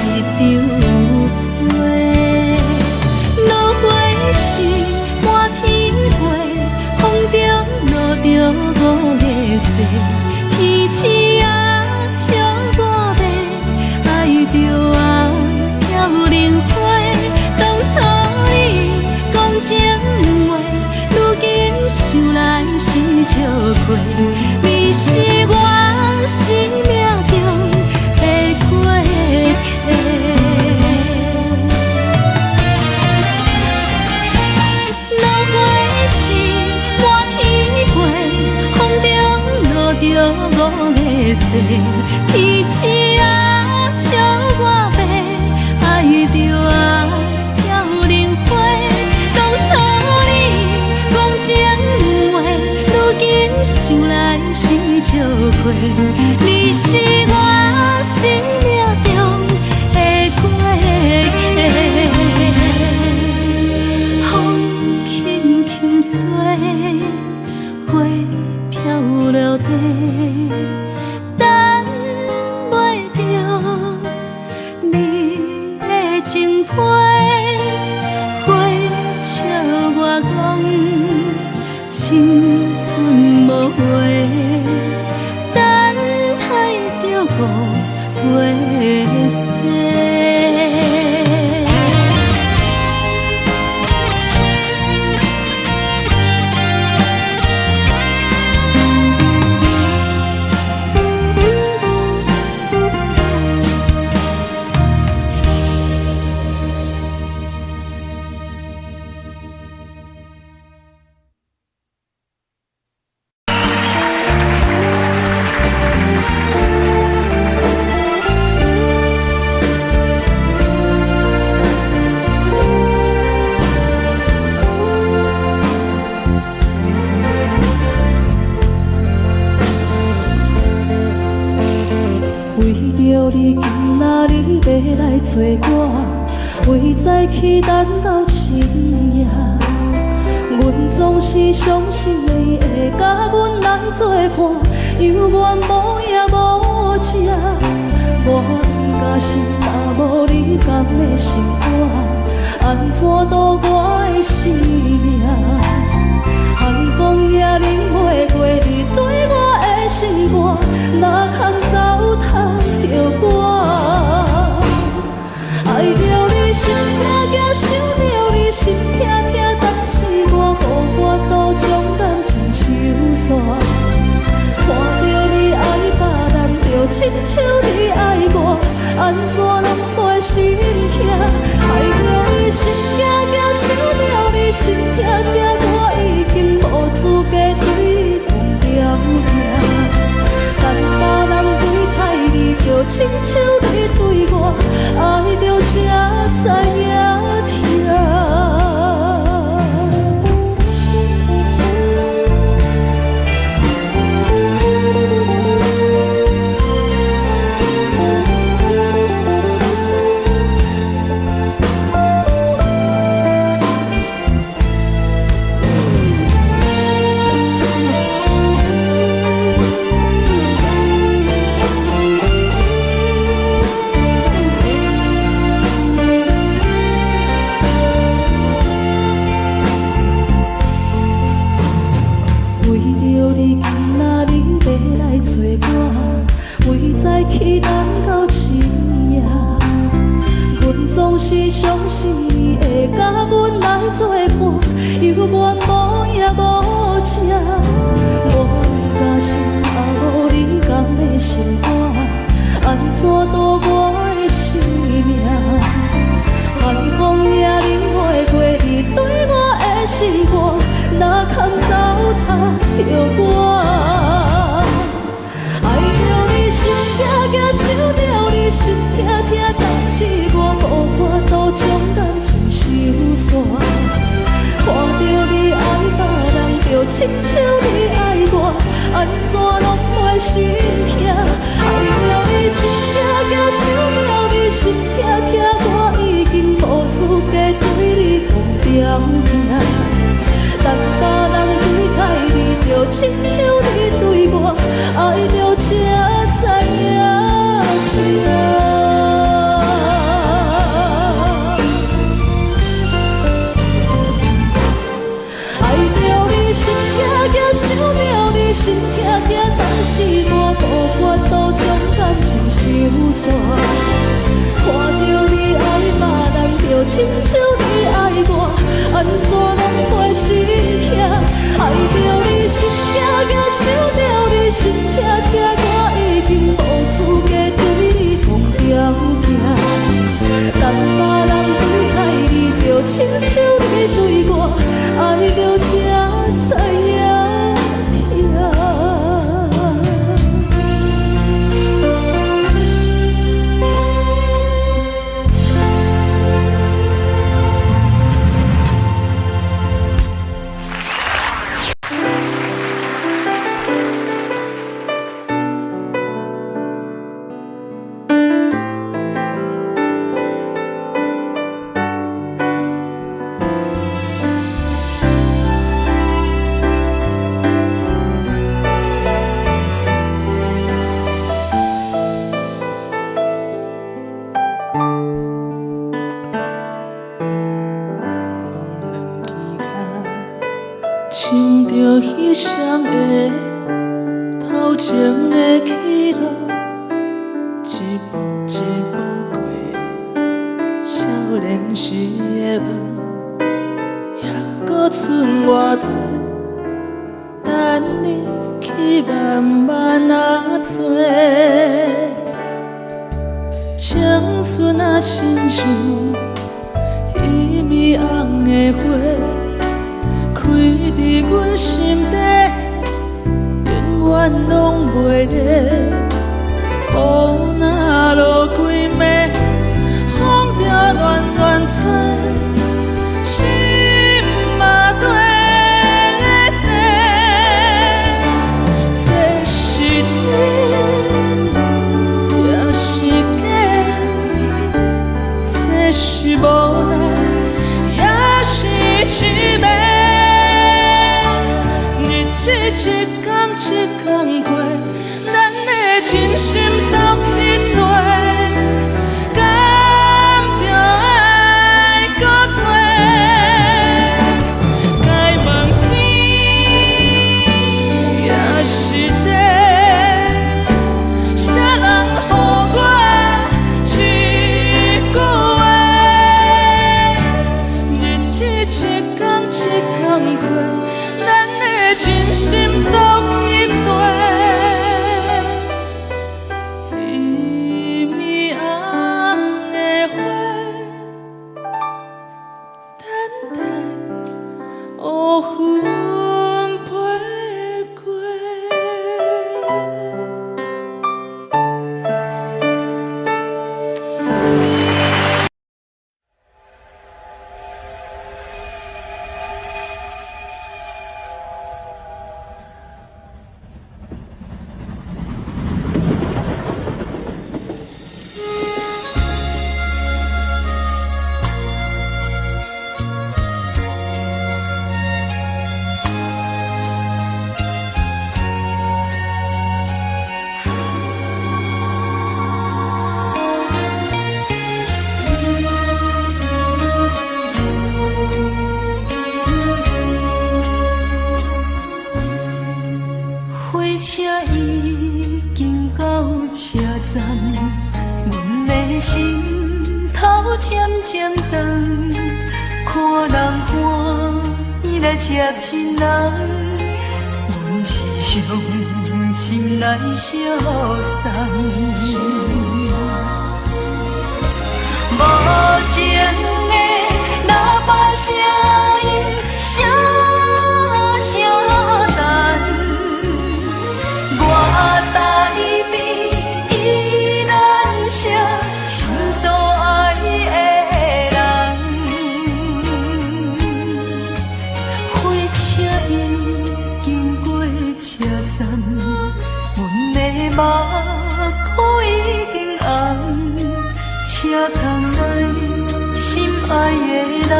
S1: 一張批。落花是滿天飛，風中落著五个雪，天星啊笑我欲愛著啊飄零花。當初你講情話，如今想來是笑話，你是我生命中的過客。落花是滿天飛，風中落著五个雪，天星啊笑我欲愛著啊飄零花。當初你講情話，如今想來是笑話，你是我生命中的過客。風輕輕吹，花飄落地，等袂著你的情批。花笑我講青春無話，等待著五月雪。
S3: 為著你今仔日欲來找我，為早起等到深夜。阮總是相信你會佮阮來作伴，猶原無影無跡。我不甘心，若無你敢會生活？按怎度我的生命？寒風也冷袂過你對我的心肝，哪通糟蹋著我？愛著你心痛痛，想著你心痛痛，但是我無法度將感情收煞。看著你愛別人，就親像你愛我，按怎攏袂心痛？愛著你心驚驚，想著你心痛痛，我已經無資格對阮調疼。等別人對待你，就親像你對我，愛著才知影疼。為著你今仔日欲來找我，為早起等到深夜。阮總是相信你會佮阮來作伴，猶原無影無跡。我不甘心，若無你敢會生活？按怎度我的生命？寒風也冷袂過你對我的心肝，哪通糟蹋著我？愛著你心痛痛，想著你心痛痛，但是我無法度將感情收煞。看著你愛別人，就親像
S2: 親像你對我愛著才知影疼。愛著你心驚驚，想著你心痛痛，當時我無法度將感情收煞。看著你愛別人，就親像你愛我，按怎攏袂心痛？愛著你心驚驚，想著你心痛痛，我已經無資格對你講條件。等別人對待你，就親像你對我愛著才知影疼。
S3: 兩支跤，穿著彼雙鞋，頭前的起落，一步一步過，少年時的夢，猶閣剩偌濟，等你去慢慢仔揣。青春啊，親像彼暝紅的花，開佇阮心底，永遠攏袂滅。雨若落規暝，風就亂亂吹，心嘛綴咧踅。這是真，也是假，這是無奈，也是痴迷。日子一天一天過，咱的真心走去綴，敢著愛閣找？該問天，也是地，啥人予我這句話？日子一天一天過，咱的真心走去綴，彼暝紅的花，等待烏雲飛過。
S1: 火車已經到車站，阮的心頭漸漸長，看人歡喜來接親人，阮是傷心來相送。無情的喇叭聲音，聲聲等。我台邊依然是心所愛的人。火車已經過車站，阮的目眶已經紅，車窗內心愛的人，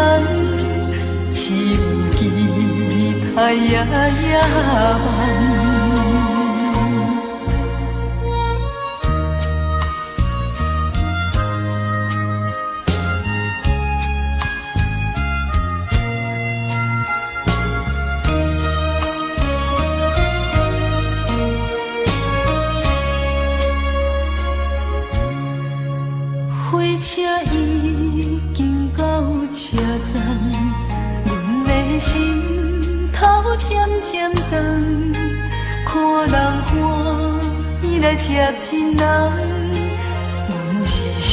S1: 只有其他待夜夜梦。火车已经到车站，阮的心头渐渐长，看人欢喜来接亲人，阮是伤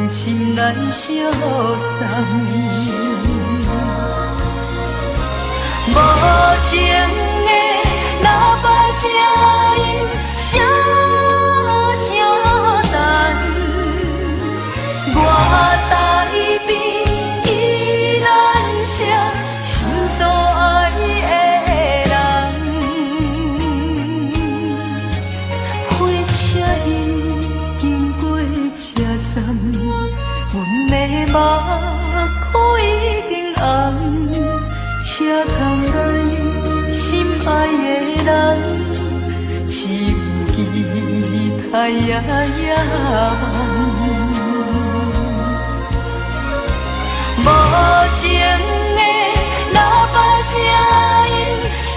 S1: 心来相送。无情的喇叭声音，声声等。我台边宜兰城，心所爱的人。火车已经过车站，阮的目眶已经红。车窗内心爱的人，只有期待夜夜梦。无情的喇叭声音，声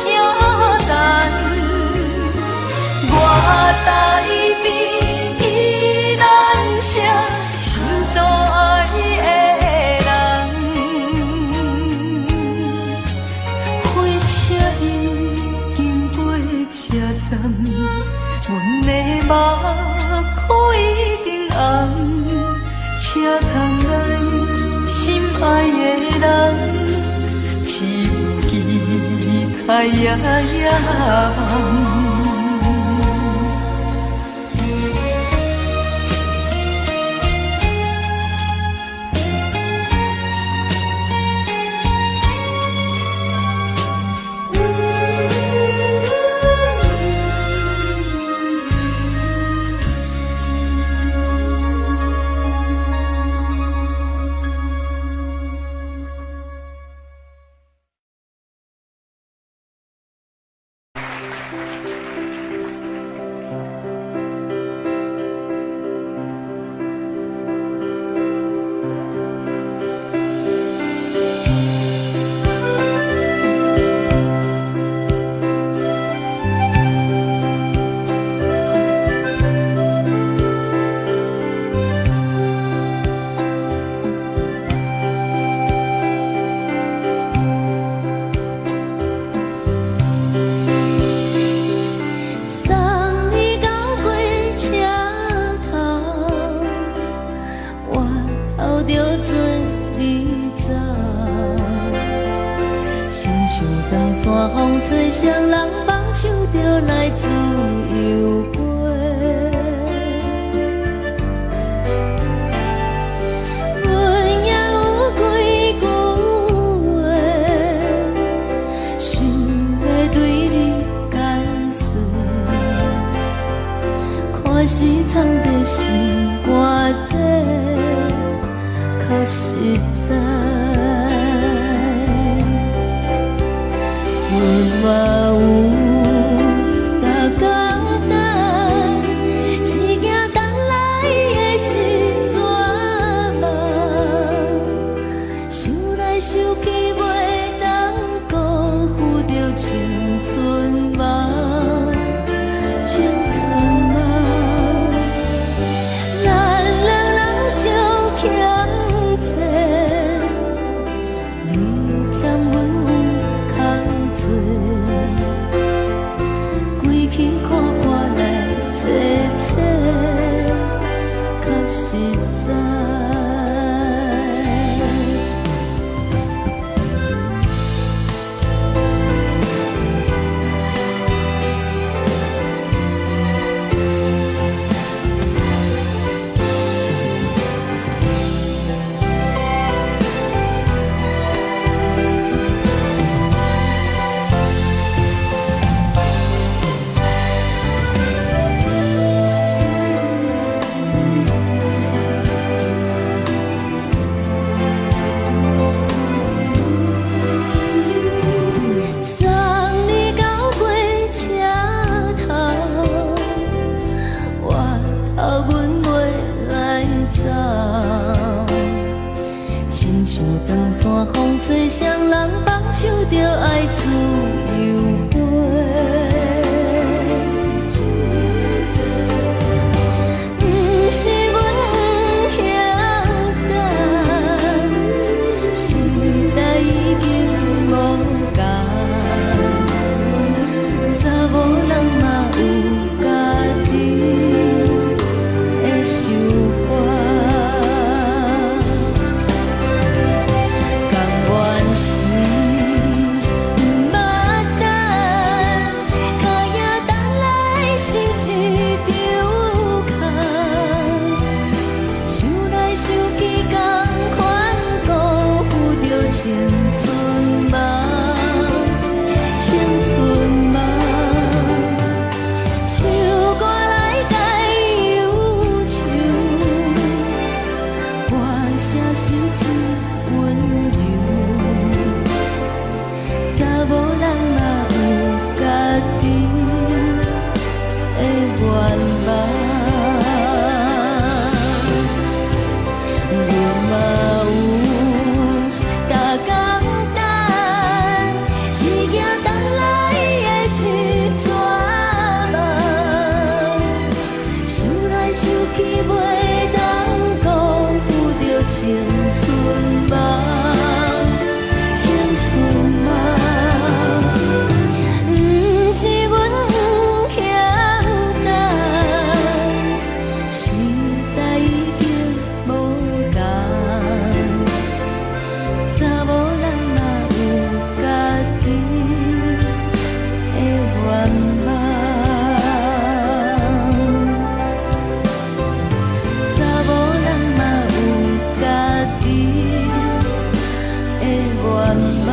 S1: 声等。我台边宜兰城，心所爱的人。火车已经过车站，阮的目眶已经红。车窗内心爱的人，只有期待夜夜梦。找啥人放手，就愛自由飛。毋是阮毋曉等，時代已經無仝，查某人嘛有家己的想法。甘願是毋捌等，跤也等來成一場空，想來想去，仝款辜負著青春夢，青春夢。唱歌來解憂愁，歌聲是真溫柔。查某人嘛有家己的願望，阮嘛有逐工等，一夜等來的是绝望。想來想去，袂當辜負著青春夢，青春夢。毋是阮毋曉等，時代已經無仝，查某人嘛有家己的願望，查某人嘛有家己的願望。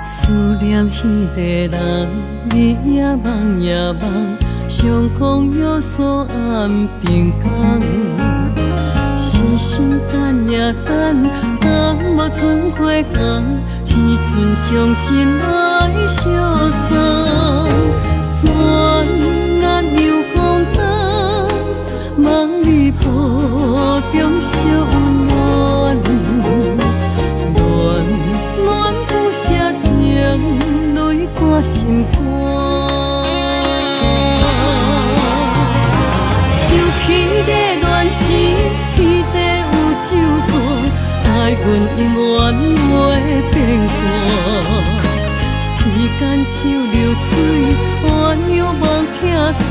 S2: 思念彼个人，日夜梦也梦，相讲约束暗平工。痴心等呀等，等无准花红，一寸伤心来相送。转眼又空冬，梦里抱中惜温暖。暖暖不舍情泪挂心肝。想起你恋时，天地有酒泉，爱阮永远袂变卦。时间像流水，鸳鸯梦拆散，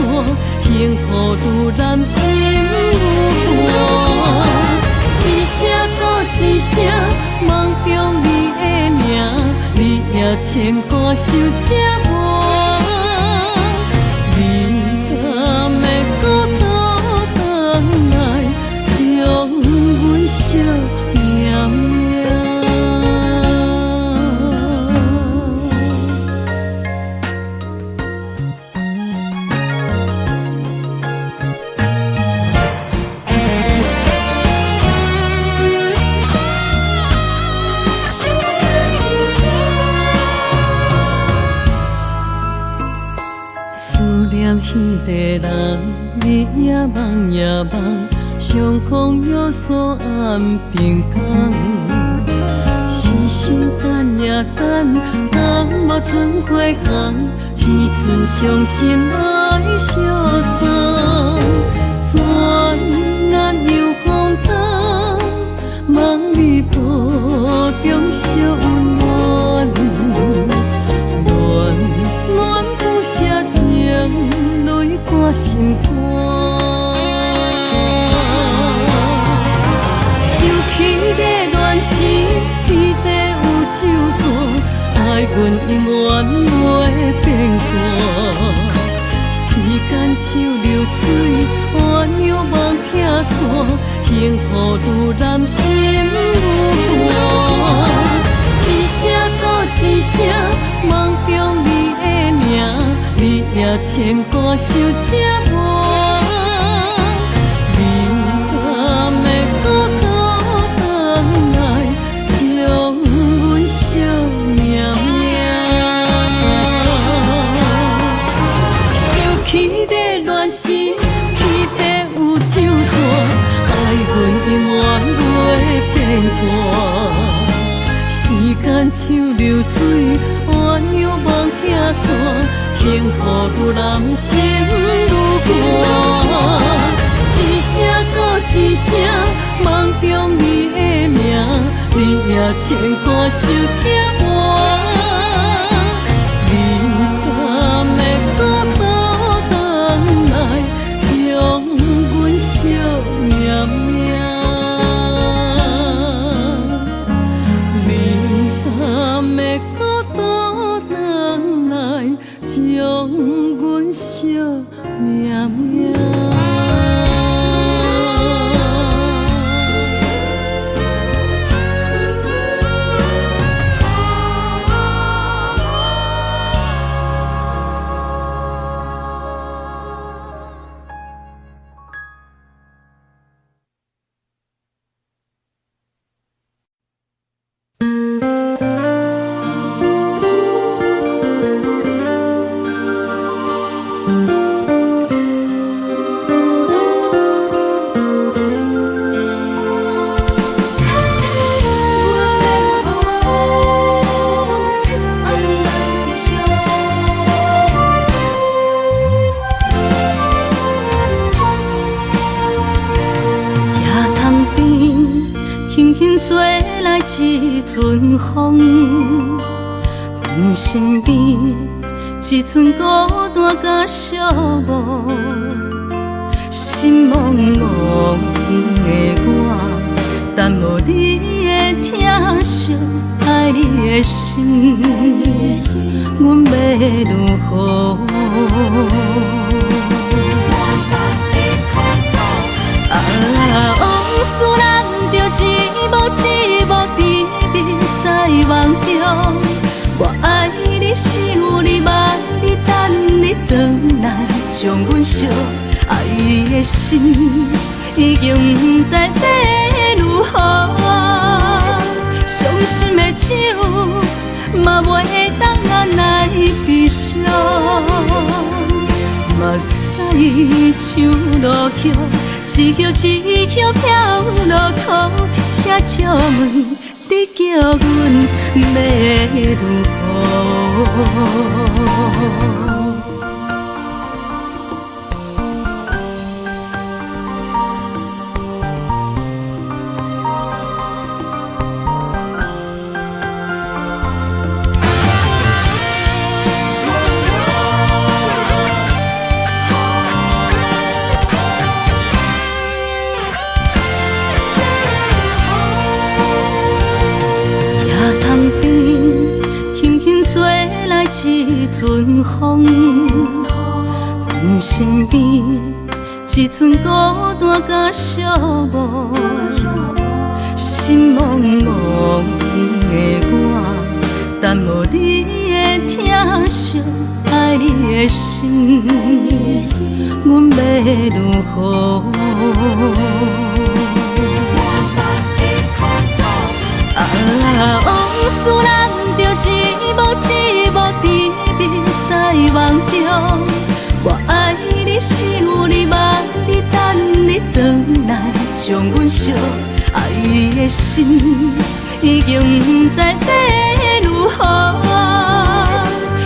S2: 幸福愈难心愈寒。一声搁一声，梦中你的名，日夜牵挂想这晚。你敢会阁倒转来，将阮惜命命？梦也梦，相逢有所暗平江。痴心等呀等，等无准花红，一寸伤心爱相送。转眼又风冬，梦里无中惜温暖，恋恋不舍情泪挂心肝。想起欲恋时，天地有酒泉，爱阮永远袂变卦。时间像流水，鸳鸯梦拆散，幸福愈难心愈寒。一声搁一声，梦中你的名，日夜牵挂想这晚。你敢会阁倒转来，将阮惜命命？想起欲恋时，天地有酒泉，爱阮永远袂变卦。时间像流水，鸳鸯梦拆散，幸福愈难心愈寒。一声搁一声，梦中你的名，日夜牵挂想这晚。你敢会阁倒转来，将阮惜命命？你敢会阁倒转来，将阮惜命命？
S1: 一阵风，阮身边一阵孤单佮寂寞，心茫茫的我，等无你的疼惜，爱你的心，阮欲如何？啊，往事咱就一幕一幕甜蜜在梦中，我爱你，想你，望你，等你转来，将阮惜。爱的心已经不知欲如何，伤心的酒嘛袂当按捺悲伤，目屎像落叶，一叶一叶飘落空，请借问你叫阮欲如何？一阵风，阮身边一阵孤单佮寂寞，心茫茫的我，等无你的疼惜，爱你的心，阮欲如何？啊，往事咱就一幕一幕甜蜜在梦中，我爱你，想你，望你，等將阮相愛的心，已經毋知欲如何。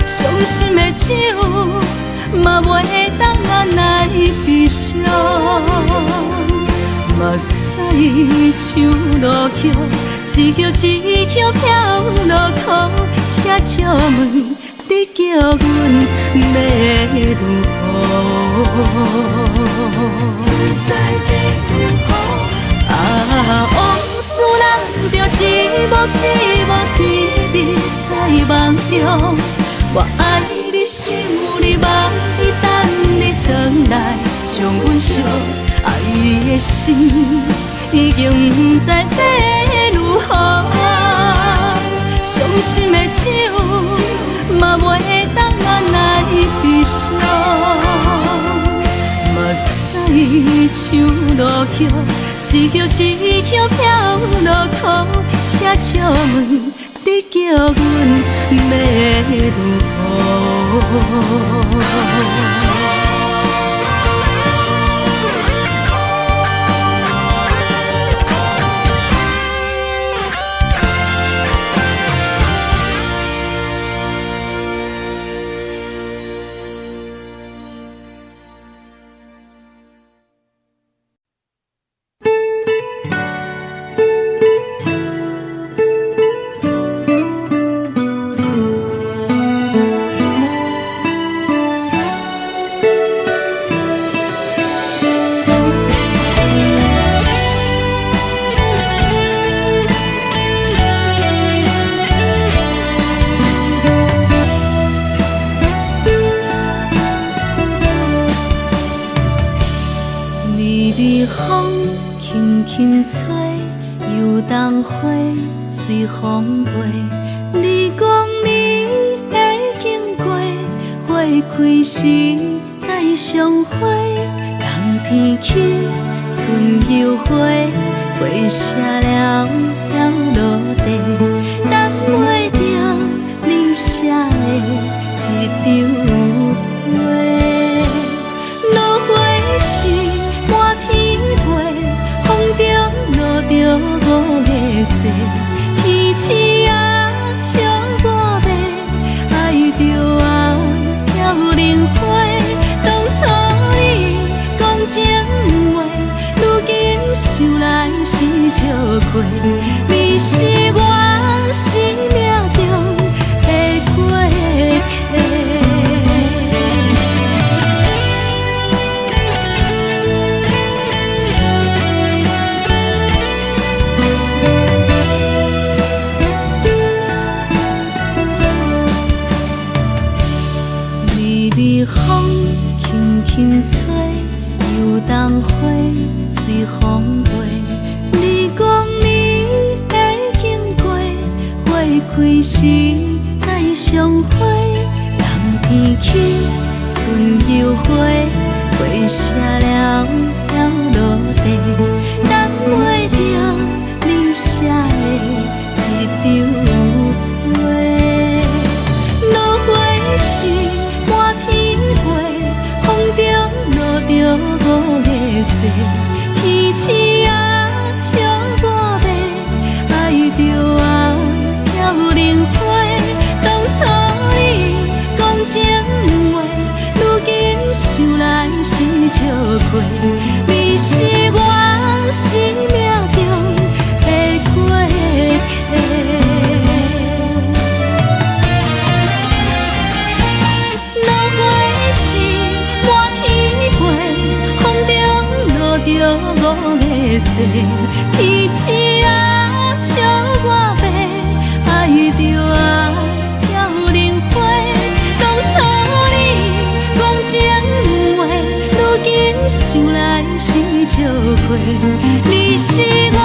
S1: 傷心的酒嘛袂當按捺悲傷，目屎像落雨，一葉一葉飄落苦，請借問你叫阮欲如何？啊，往事難著一幕一幕甜蜜在夢中。我愛你，想你，望你，等你轉來，將阮相愛的心，已經毋知欲如何。傷心的酒嘛袂當按捺悲傷，目屎像落雨，一葉一葉飄落苦，請借問你叫阮欲如何？微微風輕輕吹，油桐花隨風飛。你講你會經過，花開時再相會。冬天起，春又回，花謝了飄落地，等袂著你寫的這張批。落花時滿天飛，風中落著五个誓，天星啊笑我欲愛著啊飄零花。當初你講情話，如今想來是笑話，你是我生命中的過客。微微風輕輕吹，油桐花隨風飛。你講你會經過，花開時再相會。冬天起，春又回，花謝了飄落地，等袂著你寫的這張批。落花時滿天飛，風中落著五个誓，天星啊笑我欲愛著啊飄零花。當初你講情話，如今想來是笑話，你是我生命中的過客。落花時滿天飛，風中落著五个誓，天星啊笑我欲愛著啊飄零花。當初你講情話，如今想來是笑話，你是我